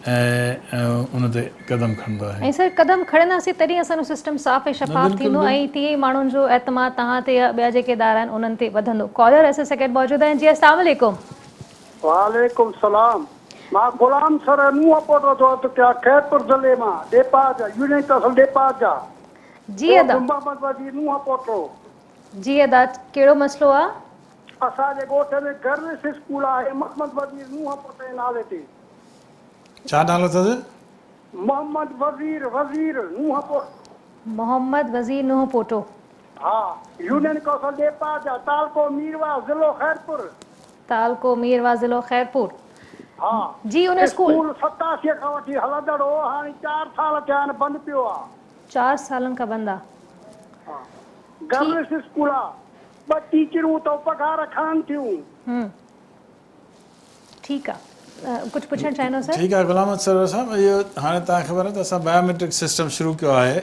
[SPEAKER 2] ۽ ان تي قدم کڻندو آهي.
[SPEAKER 1] ۽ سر قدم کڻنداسين تڏهن اسان جو سسٽم صاف ۽ شفاف ٿيندو ۽ تيئن ئي ماڻهن جو اعتماد توهان تي يا ٻيا جيڪي ادارا آهن انهن تي وڌندو. ڪالر اسان سان گڏ موجود آهن جي السلام عليڪم.
[SPEAKER 7] وعليڪم السلام مان غلام سر نوح پوٽو ٿو عرض ڪيان خيرپور ضلعي مان ڏيپاج يونين ڪائونسل ڏيپاج جا
[SPEAKER 1] جي ادا.
[SPEAKER 7] محمد وزير نوح پوٽو.
[SPEAKER 1] جي ادا ڪهڙو مسئلو آ.
[SPEAKER 7] اسان جي ڳوٺ ۾ گرلس اسڪول آهي محمد وزير نوح پوٽي جي نالي تي.
[SPEAKER 2] ڇا نالو اٿس؟
[SPEAKER 7] محمد وزير وزير نوح پوٽو.
[SPEAKER 1] محمد وزير نوح پوٽو.
[SPEAKER 7] ها يونين ڪائونسل ڏيپاجا تعلقو ميرواهه ضلعو خيرپور.
[SPEAKER 1] تعلقو ميرواهه ضلعو خيرپور.
[SPEAKER 7] ها
[SPEAKER 1] جي ان اسڪول.
[SPEAKER 7] اسڪول 87 کان وٺي هلندڙ هو هاڻي 4 سال ٿيا آهن بند پيو آ.
[SPEAKER 1] 4 سالن کان بند آ.
[SPEAKER 7] ها گرلس اسڪول آ ٻه ٽيچرون اٿو پگهار کڻن ٿيون.
[SPEAKER 1] هم ٺيڪ آ ڪجهه پڇڻ چاهيندو سر.
[SPEAKER 2] ٺيڪ آ غلام محمد سرور صاحب اهو هاڻي توهان کي خبر آهي ته اسان بايوميٽرڪ سسٽم شروع ڪيو آهي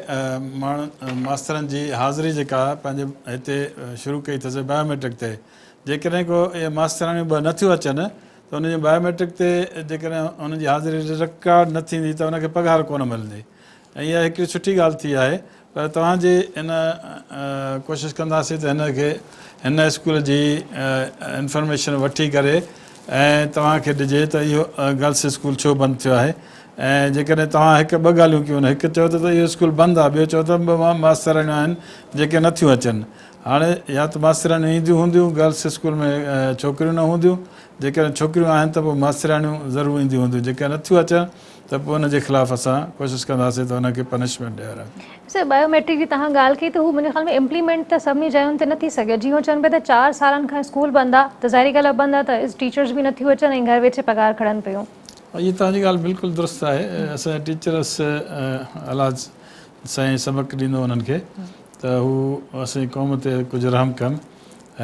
[SPEAKER 2] ماڻهن ماسترن جي حاضري جيڪا پنهنجي هتي شروع ڪئي اٿس بايوميٽرڪ تي جيڪڏهن ڪو اهي ماستراڻيون ٻه نٿيون اچن ته ان جي بايوميٽرڪ تي جيڪڏهن انهن جي حاضري رڪارڊ نه ٿيندي ته ان کي پگهار ڪونه ملندي ۽ اها هڪڙي سٺي ڳالهه ٿي آهي پر توهان جي ان ڪوشش ڪنداسين ته هن کي هن اسڪول جي انفارميشن وٺي ڪري ۽ توهان کي ڏجي ته اهو گرلس اسڪول ڇو بند ٿيو آهي ۽ جيڪڏهن توهان هڪ ٻه ڳالهيون ڪيون هڪ چئو ته اهو اسڪول بند آهي ٻيو چئو ته ٻه ماستراڻيون آهن جيڪي نٿيون اچن هاڻي يا ته ماستراڻيون اينديون هونديون گرلس اسڪول ۾ ڇوڪريون نه هونديون جيڪڏهن ڇوڪريون آهن ته پوء ماستراڻيون ضرور اينديون هونديون جيڪڏهن نٿيون اچن ته پوء ان جي خلاف اسان ڪوشش ڪنداسين ته ان کي پنشمينٽ ڏياريون.
[SPEAKER 1] سر بايو ميٽرڪ جي توهان ڳالهه ڪئي ته هو منهنجي خيال ۾ امپليمينٽ ته سڀني جاين تي نه ٿي سگهيو جيئن هو چون پيا ته 4 سالن کان اسڪول بند آ ته ظاهري ڳالهه آ بند آ ته ٽيچرز به نٿيون اچن ۽ گهر ويٺي پگهار کڻن پيون.
[SPEAKER 2] اها توهان جي ڳالهه بلڪل درست آهي اسان جا ٽيچرس الله سائين سبق ڏيندو انهن کي ته هو اسان جي قوم تي ڪجهه رحم ڪن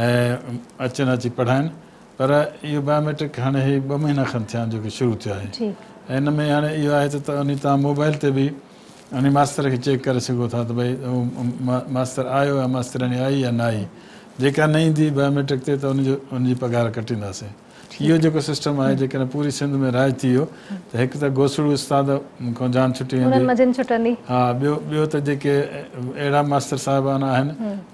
[SPEAKER 2] ۽ اچن اچي پڙهائن پر اهو بايوميٽرڪ هاڻي هي ٻه مهينا کن ٿيا آهن جيڪو شروع ٿيو آهي ۽ ان ۾ هاڻي اهو آهي ته انهي توهان موبائل تي به انهي ماستر کي چيڪ ڪري سگهو ٿا ته ڀئي ماستر آيو يا ماسترياڻي آئي يا نه آئي جيڪا نه ايندي بايوميٽرڪ تي ته ان جو ان جي پگهار ڪٽينداسين اهو جيڪو سسٽم آهي جيڪڏهن پوري سنڌ ۾ رائج ٿي ويو ته هڪ ته گوسڙو استاد کان جان ڇٽي ويندي ها ٻيو ٻيو ته جيڪي اهڙا ماستر صاحبان آهن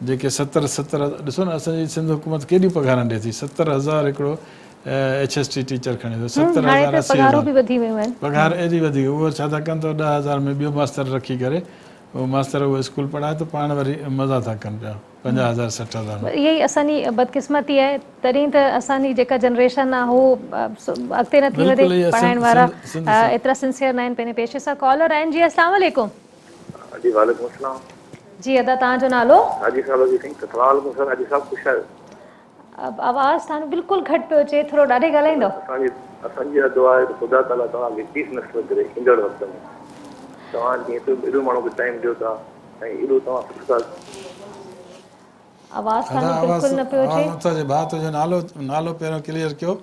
[SPEAKER 2] جيڪي ستر ستر ڏسو نه اسان جي سنڌ حڪومت ڪيڏيون پگهارن ڏي ٿي 70,000 هڪڙو ايڇ ايس ٽي ٽيچر کڻي ٿو 70,000 80,000 پگهار ايڏي وڌي وئي اهو ڇا ٿا ڪن ته 10,000 ۾ ٻيو ماستر رکي ڪري اهو ماستر اهو اسڪول پڙهائي ٿو پاڻ وري مزا ٿا ڪن پيا. 50 هزار 60 هزار ۾.
[SPEAKER 1] اها ئي اسان جي بدقسمتي آهي تڏهن ته اسان جي جيڪا جنريشن آهي هو اڳتي نٿي وڌي پڙهائڻ وارا ايترا سنسيئر ناهن پنهنجي پيشي سان. ڪالر آهن جي اسلام عليڪم.
[SPEAKER 8] جي وعليڪم السلام.
[SPEAKER 1] جي ادا توهان جو نالو؟
[SPEAKER 8] حاجي صاحب جي سائين السلام عليڪم سر حاجي صاحب خوش آهيو.
[SPEAKER 1] آواز توهان جو بلڪل گهٽ پيو اچي ٿورو ڏاڍي ڳالهائيندو.
[SPEAKER 8] اسان جي اسان جي اها دعا آهي ته خدا تعالي توهان کي پيس نصيب ڪري ايندڙ وقت ۾ توهان جيئن ايڏو ماڻهو کي ٽائيم ڏيو ٿا ۽ ايڏو توهان سٺو ٿا
[SPEAKER 1] آواز توهان جو بلڪل نه پيو اچي.
[SPEAKER 2] آواز نٿو اچي ڀاء تنهنجو نالو نالو پهريون ڪليئر ڪيو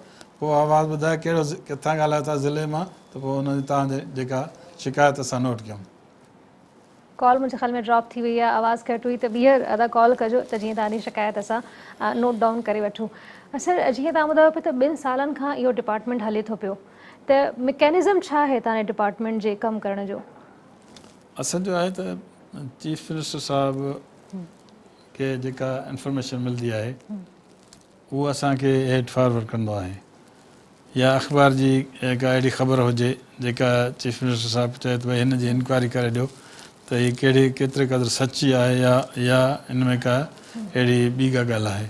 [SPEAKER 2] پوء آواز ٻڌاء ڪهڙو ڪٿان ڳالهايو ٿا ضلعي مان ته پوء ان جي توهان جي جيڪا شڪايت اسان نوٽ ڪيون.
[SPEAKER 1] ڪال منهنجي خيال ۾ ڊراپ ٿي وئي آهي آواز گهٽ هئي ته ٻيهر ادا ڪال ڪجو ته جيئن توهان جي شڪايت اسان نوٽ ڊائون ڪري وٺون. سر جيئن توهان ٻڌايو پيا ته ٻن سالن کان اهو ڊپارٽمينٽ هلي ٿو پيو ته مڪينزم ڇا آهي توهان جي ڊپارٽمينٽ جي ڪم ڪرڻ جو؟
[SPEAKER 2] اسان جو آهي ته چيف منسٽر صاحب کي جيڪا انفارميشن ملندي آهي اهو اسان کي هيٺ فارورڊ ڪندو آهي يا اخبار جي ڪا اهڙي خبر هجي جيڪا چيف منسٽر صاحب چئي ته ڀئي هن جي انڪوائري ڪري ڏيو ته هي ڪهڙي ڪيتري قدر سچي آهي يا يا ان ۾ ڪا اهڙي ٻي ڪا ڳالهه آهي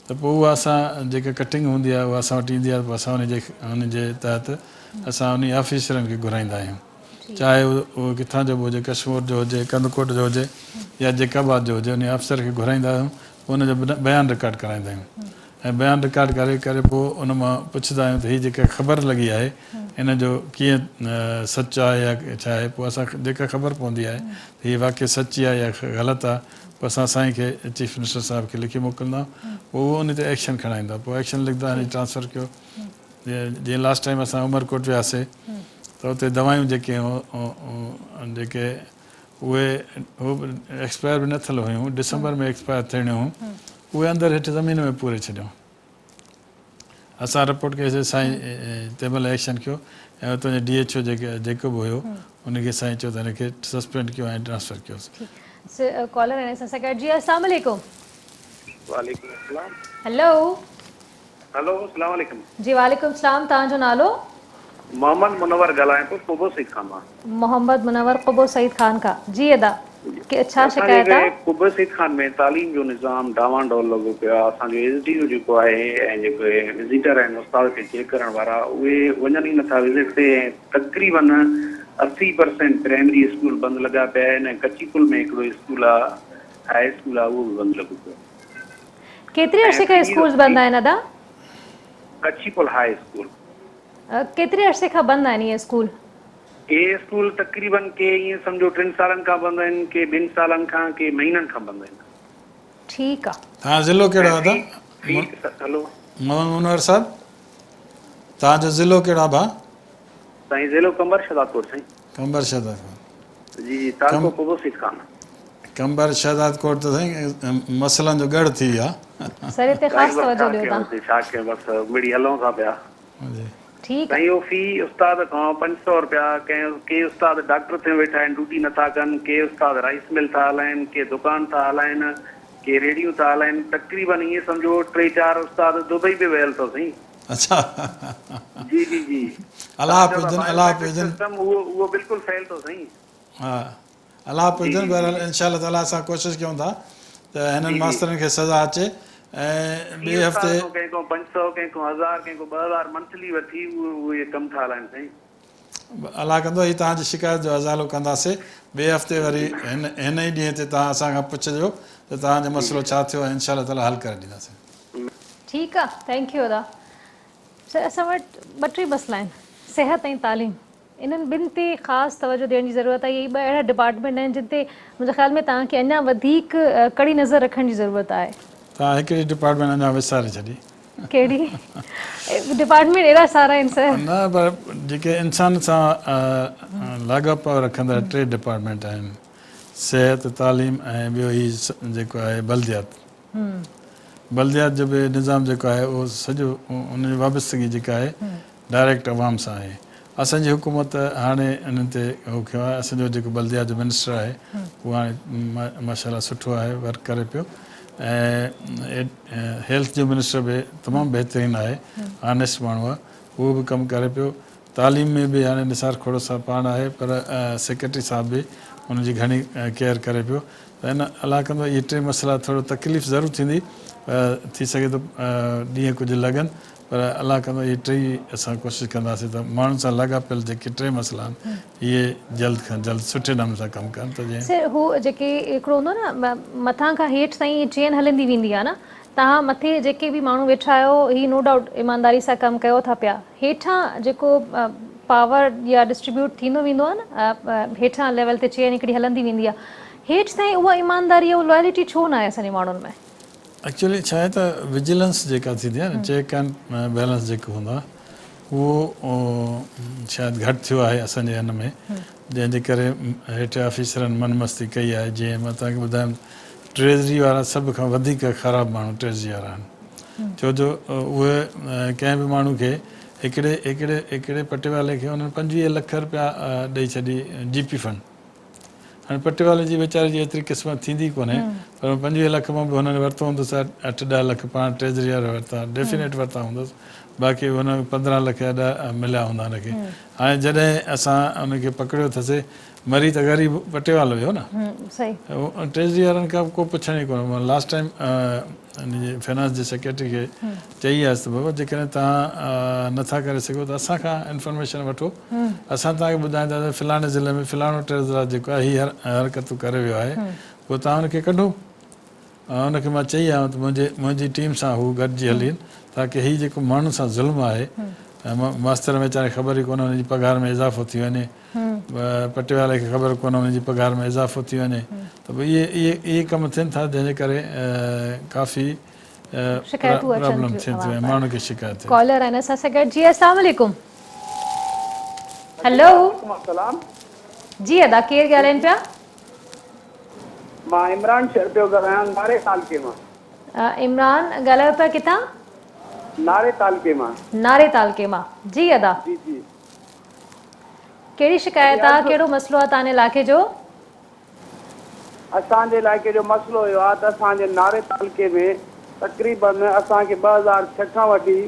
[SPEAKER 2] ته پوء اها اسان جيڪا ڪٽنگ هوندي آهي اها اسان وٽ ايندي آهي پوء اسان ان جي ان جي تحت اسان انهي آفيسرن کي گهرائيندا آهيون چاهي اهو ڪٿان جو به هجي ڪشمور جو هجي ڪنڌڪوٽ جو هجي يا جيڪب آباد جو هجي انهي آفيسر کي گهرائيندا آهيون پوء ان جو بيان رڪارڊ ڪرائيندا آهيون ۽ بيان رڪارڊ ڪري ڪري پوء ان مان پڇندا آهيون ته هي جيڪا خبر لڳي آهي ان جو ڪيئن سچ آهي يا ڇا آهي پوء اسان کي جيڪا خبر پوندي آهي ته هي واقعي سچي آهي يا غلط آهي پوء اسان سائين کي چيف منسٽر صاحب کي لکي موڪليندا آهيون پوء اهو ان تي ايڪشن کڻائيندا پوء ايڪشن لکندا آهن ٽرانسفر ڪيو جيئن لاسٽ ٽائيم اسان عمرڪوٽ وياسي ته اتي دوائيون جيڪي جيڪي اهي هو ايڪسپائر به نه ٿيل هيون ڊسمبر ۾ ايڪسپائر ٿيڻيون هيون اهي اندر هيٺ زمين ۾ پوري ڇڏيون اسان رپورٽ ڪئي سي سائين تنهن مهل ايڪشن ڪيو ۽ اتان جي ڊي ايڇ او جيڪي جيڪو به هيو ان کي سائين چيو ته هن کي سسپينڊ ڪيو ۽ ٽرانسفر ڪيوس.
[SPEAKER 1] ڪالر آهن اسان سان گڏ جي السلام عليڪم.
[SPEAKER 3] وعليڪم السلام.
[SPEAKER 1] هيلو.
[SPEAKER 3] هلو السلام عليڪم.
[SPEAKER 1] جي وعليڪم السلام توهان جو نالو؟
[SPEAKER 3] محمد منور ڳالهايان ٿو قبو سعيد خان مان.
[SPEAKER 1] محمد منور قبو سعيد خان کان جي ادا ڇا شڪايت آ؟
[SPEAKER 3] اسان جي قبو سعيد خان ۾ تعليم جو نظام ڊانوان ڊول لڳو پيو آ اسان جو ايس ڊي او جيڪو آهي ۽ جيڪي وزيٽر آهن استاد کي چيڪ ڪرڻ وارا اهي وڃن ئي نٿا وزٽ تي ۽ تقريبن 80 پرسينٽ پرائمري اسڪول بند لڳا پيا آهن ۽ ڪچي پل ۾ هڪڙو اسڪول آ هاء اسڪول آ اهو به بند لڳو پيو آ.
[SPEAKER 1] ڪيتري عرصي کان اسڪولز بند آهن ادا؟
[SPEAKER 3] ڪڇي پل هاء اسڪول.
[SPEAKER 1] ڪيتري عرصي کان بند آهن اهي اسڪول؟
[SPEAKER 3] اهي اسڪول تقريبن ڪي ائين سمجهو ٽن سالن کان بند آهن، ڪي ٻن سالن کان، ڪي مهينن کان بند آهن.
[SPEAKER 1] ٺيڪ آ.
[SPEAKER 2] توهان ضلعو ڪهڙو آهي ادا؟
[SPEAKER 3] هلو.
[SPEAKER 2] محمد منور صاحب توهان جو ضلعو ڪهڙو آهي ڀاء؟
[SPEAKER 3] سائين ضلعو قمبر شهدادڪوٽ سائين.
[SPEAKER 2] قمبر شهدادڪوٽ.
[SPEAKER 3] جي جي تعلقو قبو سيد خان.
[SPEAKER 2] قمبر شهدادڪوٽ ته سائين مسئلن جو ڳڙهه ٿي ويو آ.
[SPEAKER 1] سر هتي خاص توجه ڏيو تان.
[SPEAKER 3] ڇا ڪيون بس مڙئي هلون ٿا پيا.
[SPEAKER 2] جي.
[SPEAKER 1] ٺيڪ.
[SPEAKER 3] سائين اهو في استاد کان 500 رپيا ڪنهن ڪي استاد ڊاڪٽر ٿيو ويٺا آهن ڊيوٽي نٿا ڪن ڪي استاد رائيس مل ٿا هلائن ڪي دڪان ٿا هلائن ڪي ريڙهيون ٿا هلائن تقريبن ائين سمجهو ٽي چار استاد دبئي به ويل اٿو سائين.
[SPEAKER 2] اڇا.
[SPEAKER 3] جي جي جي.
[SPEAKER 2] الله پوڄن الله پوڄن.
[SPEAKER 3] سسٽم اهو اهو بلڪل فيل ٿو سائين.
[SPEAKER 2] ها الله پوڄن بهرحال انشاء الله تعالي اسان ڪوشش ڪيون ٿا ته هنن ماسترن کي سزا اچي ۽ ٻئي هفتي.
[SPEAKER 3] ڪنهن کان 500 ڪنهن کان 1000 ڪنهن کان 2000 منٿلي وٺي اهي ڪم ٿا هلائن سائين.
[SPEAKER 2] الله ڪندو هي توهان جي شڪايت جو ازالو ڪنداسي ٻئي هفتي وري هن هن ئي ڏينهن تي توهان اسان کان پڇجو ته توهان جو مسئلو ڇا ٿيو ۽ انشاء الله تعالي حل ڪري ڏينداسين.
[SPEAKER 1] ٺيڪ آ thank you ادا. سر اسان وٽ ٻه ٽي مسئلا آهن صحت ۽ تعليم انهن ٻن تي خاص توجه ڏيڻ جي ضرورت آهي اهي ٻه اهڙا ڊپارٽمينٽ آهن جن تي منهنجي خيال ۾ توهان کي اڃا وڌيڪ ڪڙي نظر رکڻ جي ضرورت آهي.
[SPEAKER 2] توهان هڪڙي ڊپارٽمينٽ اڃا وساري ڇڏي.
[SPEAKER 1] ڪهڙي ڊپارٽمينٽ ايڏا سارا آهن سر.
[SPEAKER 2] نه پر جيڪي انسان سان لاڳاپا رکندڙ ٽي ڊپارٽمينٽ آهن صحت تعليم ۽ ٻيو هي جيڪو آهي بلديات. بلديات جو به نظام جيڪو آهي اهو سڄو ان جي وابستگي جيڪا آهي ڊائريڪٽ عوام سان آهي. اسان جي حڪومت هاڻي انهن تي هو ڪيو آهي اسان جو جيڪو بلديات جو منسٽر آهي اهو هاڻي ماشاء الله سٺو آهي ورڪ ڪري پيو ۽ هيلٿ جو منسٽر به تمام بهترين آهي آنيسٽ ماڻهو آهي اهو به ڪم ڪري پيو تعليم ۾ به هاڻي نثار کهڙو صاحب پاڻ آهي پر سيڪريٽري صاحب به ان جي گهڻي ڪيئر ڪري پيو. ته ان الله ڪندو اهي ٽي مسئلا ٿورو تڪليف ضرور ٿيندي پر ٿي سگهي ٿو ڏينهن ڪجهه لڳن پر الله ڪندو اهي ٽئي اسان ڪوشش ڪنداسين ته ماڻهن سان لاڳاپيل جيڪي ٽي مسئلا آهن اهي جلد کان جلد سٺي نموني سان ڪم ڪن ته جيئن.
[SPEAKER 1] سر هو جيڪي هڪڙو هوندو آهي نه مٿان کان هيٺ تائين چين هلندي ويندي آهي نه توهان مٿي جيڪي به ماڻهو ويٺا آهيو هي نو ڊائوٽ ايمانداري سان ڪم ڪيو ٿا پيا هيٺان جيڪو پاور يا ڊسٽريبيوٽ ٿيندو ويندو آهي نه هيٺان ليول تي چين هڪڙي هلندي ويندي آهي هيٺ تائين اها ايمانداري اها لوئلٽي ڇو ناهي اسان جي ماڻهن ۾؟
[SPEAKER 2] ايڪچولي ڇا آهي ته وجيلنس جيڪا ٿيندي آهي نه چيڪ اينڊ بيلنس جيڪو هوندو آهي اهو شايد گهٽ ٿيو آهي اسان جي ان ۾ جنهن جي ڪري هيٺ آفيسرن من مستي ڪئي آهي جيئن مان توهان کي ٻڌايم ٽريزري وارا سڀ کان وڌيڪ خراب ماڻهو ٽريزري وارا آهن ڇو جو اهي ڪنهن به ماڻهو کي هڪڙي هڪڙي هڪڙي پٽيوالي کي انهن 25 لک رپيا ڏئي ڇڏي جي پي فنڊ هاڻي پٽيوالي جي ويچاري جي ايتري قسمت ٿيندي ڪونهي پر 25 لک مان به هنن ورتو هوندس 8 10 لک پاڻ ٽريزري واري ورتا ڊيفينيٽ ورتا هوندس باقي هن 15 لک يا 10 مليا هوندا هن کي هاڻي جڏهن اسان ان کي پڪڙيو اٿسي مري ته غريب پٽيوالو ويو نه ٽريزري وارن کان ڪو پڇڻ ئي ڪونه لاسٽ ٽائيم ان جي فنانس جي سيڪريٽري کي چئي آيس ته بابا جيڪڏهن توهان نٿا ڪري سگهو ته اسان کان انفارميشن وٺو اسان توهان کي ٻڌائينداسين فلاڻي ضلعي ۾ فلاڻو ٽريزرار جيڪو آهي هي حرڪتون ڪري ويو آهي پوء توهان ان کي ڪڍو ان کي مان چئي آيو ته منهنجي منهنجي ٽيم سان هو گڏجي هلين تاڪه هي جيڪو ماڻهن سان ظلم آهي ماستر ويچاري کي خبر ئي ڪونه هن جي پگهار ۾ اضافو ٿي وڃي پٽيوالي کي خبر ڪونه هن جي پگهار ۾ اضافو ٿي وڃي ته پوء اهي اهي اهي ڪم ٿين ٿا جنهن جي ڪري ڪافي
[SPEAKER 1] شڪايتون اچن
[SPEAKER 2] پرابلم ٿين ٿيون ۽ ماڻهن کي شڪايت ٿئي ٿي.
[SPEAKER 1] ڪالر آهن اسان سان گڏ جي السلام عليڪم هلو
[SPEAKER 7] وعليڪم السلام
[SPEAKER 1] جي ادا ڪير ڳالهائين پيا.
[SPEAKER 7] مان عمران شر پيو ڳالهايان ناري تعلقي مان.
[SPEAKER 1] عمران ڳالهايو پيا ڪٿان؟
[SPEAKER 7] ناري تعلقي مان.
[SPEAKER 1] ناري تعلقي مان جي ادا.
[SPEAKER 7] جي جي.
[SPEAKER 1] ڪهڙي شڪايت آ ڪهڙو مسئلو آ تان علائقي جو؟
[SPEAKER 7] اسان جي علائقي جو مسئلو اهو آ ته اسان جي ناري تعلقي ۾ تقريبن اسان کي 2006 کان وٺي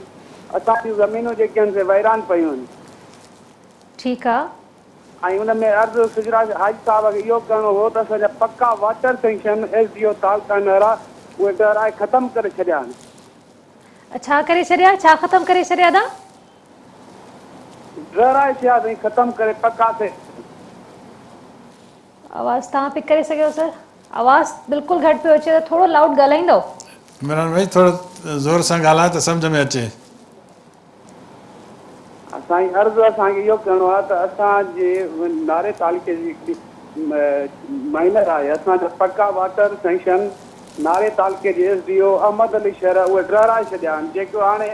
[SPEAKER 7] اسان جون زمينون جيڪي آهن سي ويران پيون آهن.
[SPEAKER 1] ٺيڪ آ.
[SPEAKER 7] ۽ ان ۾ عرض سجراج حاجي صاحب کي اهو ڪرڻو هو ته اسان جا پڪا water sanction S D O تعلقه نهرا اهي ڊهرائي ختم ڪري ڇڏيا آهن.
[SPEAKER 1] ڇا ڪري ڇڏيا؟ ڇا ختم ڪري ڇڏيا ادا؟
[SPEAKER 7] ڊهرائي ڇڏيا سائين ختم ڪري پڪا سينڪشن.
[SPEAKER 1] آواز توهان پڪ ڪري سگهيو سر؟ آواز بلڪل گهٽ پيو اچي ته ٿورو لائوڊ ڳالهائيندو.
[SPEAKER 2] عمران ڀائي ٿورو زور سان ڳالهاء ته سمجهه ۾ اچي.
[SPEAKER 7] سائين عرض اسان کي اهو ڪرڻو آهي ته اسان جي ناري تعلقي جي هڪڙي مائنر آهي اسان جا پڪا واٽر سينڪشن ناري تعلقي جي S D O Ahmed Ali Shar اهي ڊهرائي ڇڏيا آهن جيڪو هاڻي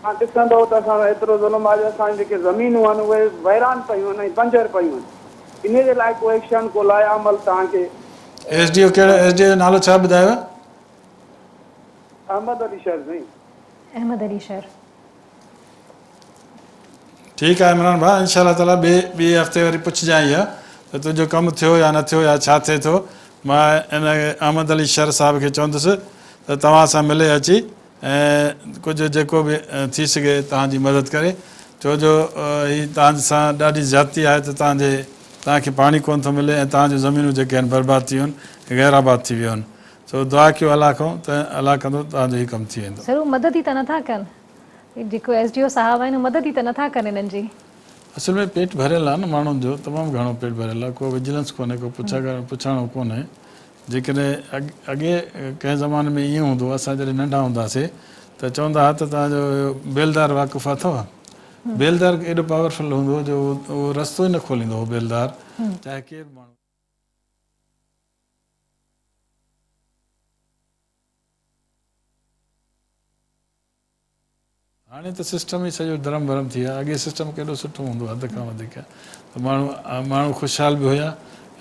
[SPEAKER 7] توهان ڏسندو ته اسان سان ايترو ظلم آهي جو اسان جون جيڪي زمينون آهن اهي ويران پيون آهن ۽ بنجر پيون آهن انهي جي لاء ڪو ايڪشن ڪو لائحه عمل توهان کي
[SPEAKER 2] ايس ڊي او ڪهڙو ايس ڊي او جو نالو ڇا ٻڌايو؟
[SPEAKER 7] احمد علي شر سائين.
[SPEAKER 1] احمد علي شر.
[SPEAKER 2] ٺيڪ آهي عمران ڀاء انشاء الله تعالي ٻئي ٻئي هفتي وري پڇجانء اها ته تنهنجو ڪم ٿيو يا نه ٿيو يا ڇا ٿئي ٿو مان ان احمد علي شر صاحب کي چوندس ته توهان سان ملي اچي ۽ ڪجهه جيڪو به ٿي سگهي توهان جي مدد ڪري ڇو جو هي توهان سان ڏاڍي زيادتي آهي ته توهان جي توهان کي پاڻي ڪونه ٿو ملي ۽ توهان جون زمينون جيڪي آهن برباد ٿي ويون آهن غير آباد ٿي ويون آهن سو دعا ڪيو الله کان ته الله ڪندو توهان جو هي ڪم ٿي ويندو.
[SPEAKER 1] سر هو مدد ئي ته نٿا ڪن جيڪو ايس ڊي او صاحب آهن هو مدد ئي ته نٿا ڪن انهن جي.
[SPEAKER 2] اصل ۾ پيٽ ڀريل آهي نه ماڻهن جو تمام گهڻو پيٽ ڀريل آهي ڪو وجلنس ڪونهي ڪو پڇا پڇاڻو ڪونهي جيڪڏهن اڳي ڪنهن زماني ۾ ائين هوندو هو اسان جڏهن ننڍا هوندا هئاسي ته چوندا هئا ته توهان جو بيلدار واقف اٿو بيلدار ايڏو پاورفل هوندو هو جو اهو رستو ئي نه کوليندو هو بيلدار چاهي ڪير به ماڻهو هاڻي ته سسٽم ئي سڄو درم برم ٿي ويو آهي اڳي سسٽم ڪيڏو سٺو هوندو حد کان وڌيڪ ته ماڻهو ماڻهو خوشحال به هيا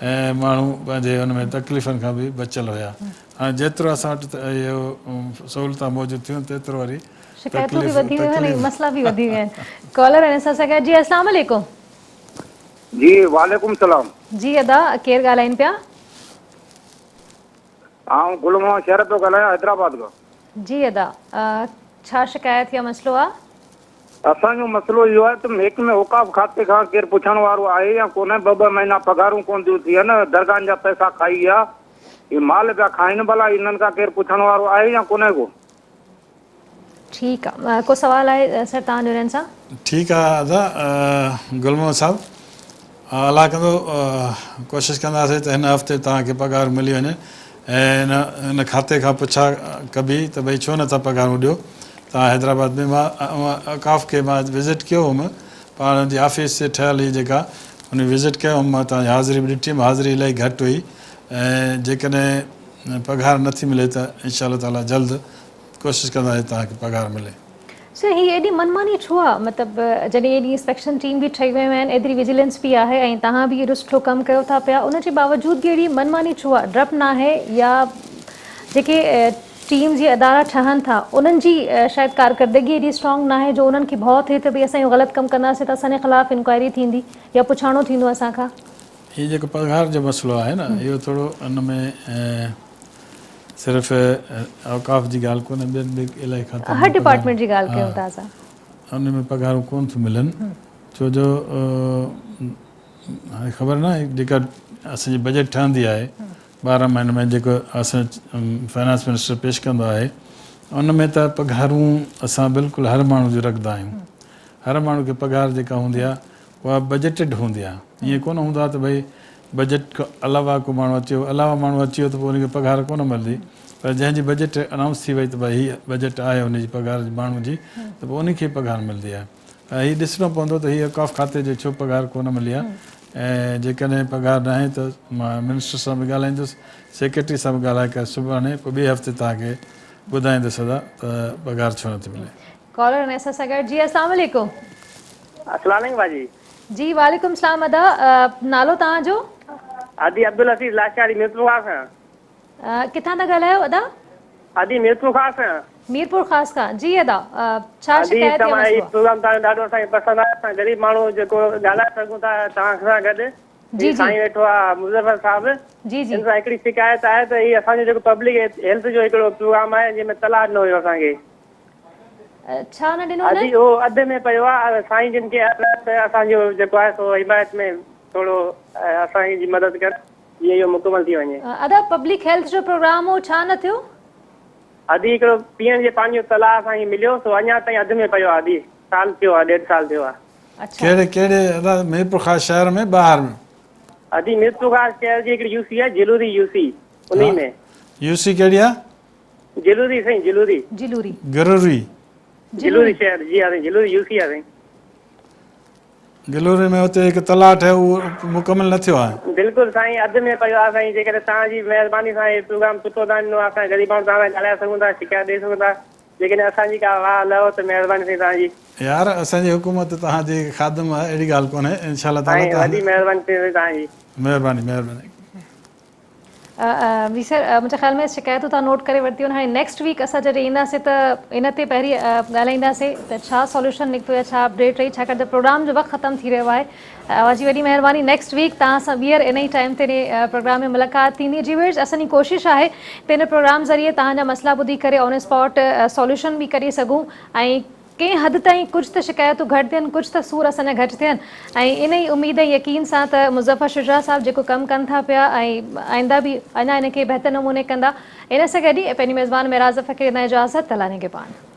[SPEAKER 2] ۽ ماڻهو پنهنجي ان ۾ تڪليفن کان به بچيل هيا هاڻي جيترو اسان وٽ اهو سهولتان موجود ٿيون تيترو وري
[SPEAKER 1] شڪايتون به وڌي ويون آهن ۽ مسئلا به وڌي ويا آهن ڪالر آهن اسان سان گڏ جي السلام عليڪم.
[SPEAKER 9] جي وعليڪم السلام.
[SPEAKER 1] جي ادا ڪير ڳالهائين پيا.
[SPEAKER 9] آئون گل محمد شهر پيو ڳالهايان حيدرآباد کان.
[SPEAKER 1] جي ادا ڇا شڪايت يا مسئلو آ.
[SPEAKER 9] اسان جو مسئلو اهو آهي ته محڪمي اوقاف کاتي کان ڪير پڇڻ وارو آهي يا ڪونه ٻه ٻه مهينا پگهارون ڪونه ٿيون ٿين درگاهن جا پئسا کائي ويا. هي مال پيا کائن ڀلا انهن کان ڪير پڇڻ وارو آهي يا ڪونهي ڪو.
[SPEAKER 1] ٺيڪ آ ڪو سوال آهي سر توهان جو انهن سان.
[SPEAKER 2] ٺيڪ آ ادا گل محمد صاحب الله ڪندو ڪوشش ڪنداسين ته هن هفتي توهان کي پگهار ملي وڃي ۽ ان کاتي کان پڇا ڪبي ته ڀئي ڇو نٿا پگهارون ڏيو توهان حيدرآباد ۾ مان اوقاف کي مان وزٽ ڪيو هوم پاڻ ان جي آفيس ٺهيل هئي جيڪا ان وزٽ ڪيو هوم مان توهان جي حاضري به ڏٺي هيم حاضري الاهي گهٽ هئي ۽ جيڪڏهن پگهار نٿي ملي ته انشاء الله تعالي جلد ڪوشش ڪنداسين توهان کي پگهار ملي.
[SPEAKER 1] سر هي ايڏي من ماني ڇو آ مطلب جڏهن ايڏي انسپيڪشن ٽيم به ٺهي ويون آهن ايتري وجيلنس به آهي ۽ توهان به ايڏو سٺو ڪم ڪيو ٿا پيا ان جي باوجود به اهڙي من ماني ڇو آ ڊپ ناهي يا جيڪي ٽيمز يا ادارا ٺهن ٿا انهن جي شايد ڪارڪردگي ايڏي اسٽرانگ ناهي جو انهن کي ڀؤ ٿئي ته ڀئي اسان اهو غلط ڪم ڪنداسين ته اسان جي خلاف انڪوائري ٿيندي يا پڇاڻو ٿيندو اسان کان.
[SPEAKER 2] هي جيڪو پگهار جو مسئلو آهي نه اهو ٿورو ان ۾ صرف اوقاف جي ڳالهه ڪونهي ٻين به الاهي کاتن
[SPEAKER 1] ۾ هر ڊپارٽمينٽ جي ڳالهه ڪيون ٿا اسان.
[SPEAKER 2] ان ۾ پگهارون ڪونه ٿيون ملن ڇو جو هاڻي خبر ناهي جيڪا اسان جي بجيٽ ٺهندي آهي 12 مهينن ۾ جيڪو اسان فائنانس منسٽر پيش ڪندو آهي ان ۾ ته پگهارون اسان بلڪل هر ماڻهو جون رکندا آهيون هر ماڻهو کي پگهار جيڪا هوندي آهي اها بجيٽيڊ هوندي آهي ائين ڪونه هوندو آهي ته ڀئي بجيٽ کان علاوه ڪو ماڻهو اچي ويو علاوه ماڻهو اچي ويو ته پوء ان کي پگهار ڪونه ملندي پر جنهن جي بجيٽ انائونس ٿي وئي ته ڀئي هي بجيٽ آهي ان جي پگهار ماڻهو جي ته پوء ان کي پگهار ملندي آهي ۽ هي ڏسڻو پوندو ته هي اوقاف کاتي جي ڇو پگهار ڪونه ملي آهي ۽ جيڪڏهن پگهار ناهي ته مان منسٽر سان به ڳالهائيندس سيڪريٽري سان به ڳالهائي ڪري سڀاڻي پوء ٻئي هفتي توهان کي ٻڌائيندس ادا ته پگهار ڇو نٿي ملي.
[SPEAKER 1] ڪالر آهن اسان سان گڏ جي السلام عليڪم.
[SPEAKER 5] السلام عليڪم باجي.
[SPEAKER 1] جي وعليڪم السلام ادا نالو توهان جو.
[SPEAKER 5] ادي عبدالحفيظ لاشاري ميرپورخاص کان.
[SPEAKER 1] ڪٿان ٿا ڳالهايو ادا.
[SPEAKER 5] ادي ميرپورخاص کان.
[SPEAKER 1] ميرپورخاص کان جي ادا ڇا
[SPEAKER 5] ادي
[SPEAKER 1] شڪايت يا
[SPEAKER 5] توهان هي
[SPEAKER 1] مسئلو آ.
[SPEAKER 5] پروگرام توهان جو ڏاڍو اسان کي پسند آ اسان غريب ماڻهو جيڪو ڳالهائي سگهون ٿا توهان سان گڏ
[SPEAKER 1] جي
[SPEAKER 5] هي
[SPEAKER 1] جي
[SPEAKER 5] سائين ويٺو آ مظفر صاحب
[SPEAKER 1] جي جي
[SPEAKER 5] ان سان هڪڙي شڪايت آهي ته هي اسان جو جيڪو پبلڪ هيلٿ جو هڪڙو پروگرام آهي جنهن ۾ تلاء ڏنو هيو اسان کي
[SPEAKER 1] ڇا نه ڏنو
[SPEAKER 5] ادي
[SPEAKER 1] هنن.
[SPEAKER 5] اهو اڌ ۾ پيو آ سائين جن کي عرض آهي ته اسان جو جيڪو آهي سو حمايت ۾ ٿورو اسان جي مدد ڪن جيئن اهو مڪمل ٿي وڃي.
[SPEAKER 1] ادا پبلڪ هيلٿ جو پروگرام هو ڇا نه ٿيو.
[SPEAKER 5] ادي هڪڙو پيئڻ جي پاڻي جو تلاء اسان کي مليو سو اڃا تائين اڌ ۾ پيو آ ادي سال ٿيو آ ڏيڍ سال ٿيو آ.
[SPEAKER 1] اڇا.
[SPEAKER 2] ڪهڙي ڪهڙي ادا ميرپورخاص شهر ۾ ٻاهر ۾.
[SPEAKER 5] ادي ميرپورخاص شهر جي هڪڙي يو سي آهي جلوري يو سي انهي ۾.
[SPEAKER 2] يو سي ڪهڙي آ.
[SPEAKER 5] جلوري سائين جلوري.
[SPEAKER 1] جلوري.
[SPEAKER 2] گروري.
[SPEAKER 5] جلوري شهر جي ها سائين جلوري يو سي آ سائين.
[SPEAKER 2] گلوري ۾ اتي هڪ تلاء ٺهيو اهو مڪمل نه ٿيو آهي.
[SPEAKER 5] بلڪل سائين اڌ ۾ پيو آهي سائين جيڪڏهن توهان جي مهرباني سان هي پروگرام سٺو توهان ڏنو آهي اسان غريب ماڻهو توهان سان ڳالهائي سگهون ٿا شڪايت ڏئي سگهون ٿا جيڪڏهن اسان جي ڪا واهه لهو ته مهرباني سائين توهان جي.
[SPEAKER 2] يار اسان جي حڪومت توهان جي خادم آهي اهڙي ڳالهه ڪونهي انشاء الله تعالي
[SPEAKER 5] سائين
[SPEAKER 2] توهان
[SPEAKER 5] وڏي مهرباني سائين توهان جي.
[SPEAKER 2] مهرباني مهرباني.
[SPEAKER 1] جي سر منهنجي خيال ۾ شڪايتون توهان نوٽ ڪري ورتيون آهن هاڻي نيڪسٽ ويڪ اسان جڏهن اينداسين ته ان تي پهرين ڳالهائينداسين ته ڇا سوليوشن نڪتو يا ڇا اپڊيٽ رهي ڇاڪاڻ ته پروگرام جو وقت ختم ٿي رهيو آهي اوهان جي وڏي مهرباني نيڪسٽ ويڪ توهان سان ٻيهر ان ئي ٽائيم تي پروگرام ۾ ملاقات ٿيندي جي ويورز اسان جي ڪوشش آهي ته ان پروگرام ذريعي توهان جا مسئلا ٻڌي ڪري آن اسپاٽ سوليوشن به ڪڍي سگهون ۽ ڪنهن حد تائين ڪجهه ته شڪايتون گهٽ ٿين، ڪجهه ته سور اسان جا گهٽ ٿين ۽ ان ئي اميد ۽ يقين سان ته مظفر شجاع صاحب جيڪو ڪم ڪن ٿا پيا ۽ آئنده به اڃا ان کي بهتر نموني ڪندا. ان سان گڏ ئي پنهنجي ميزبان معراج ظفر کي ڏيندا اجازت. الله نگهبان.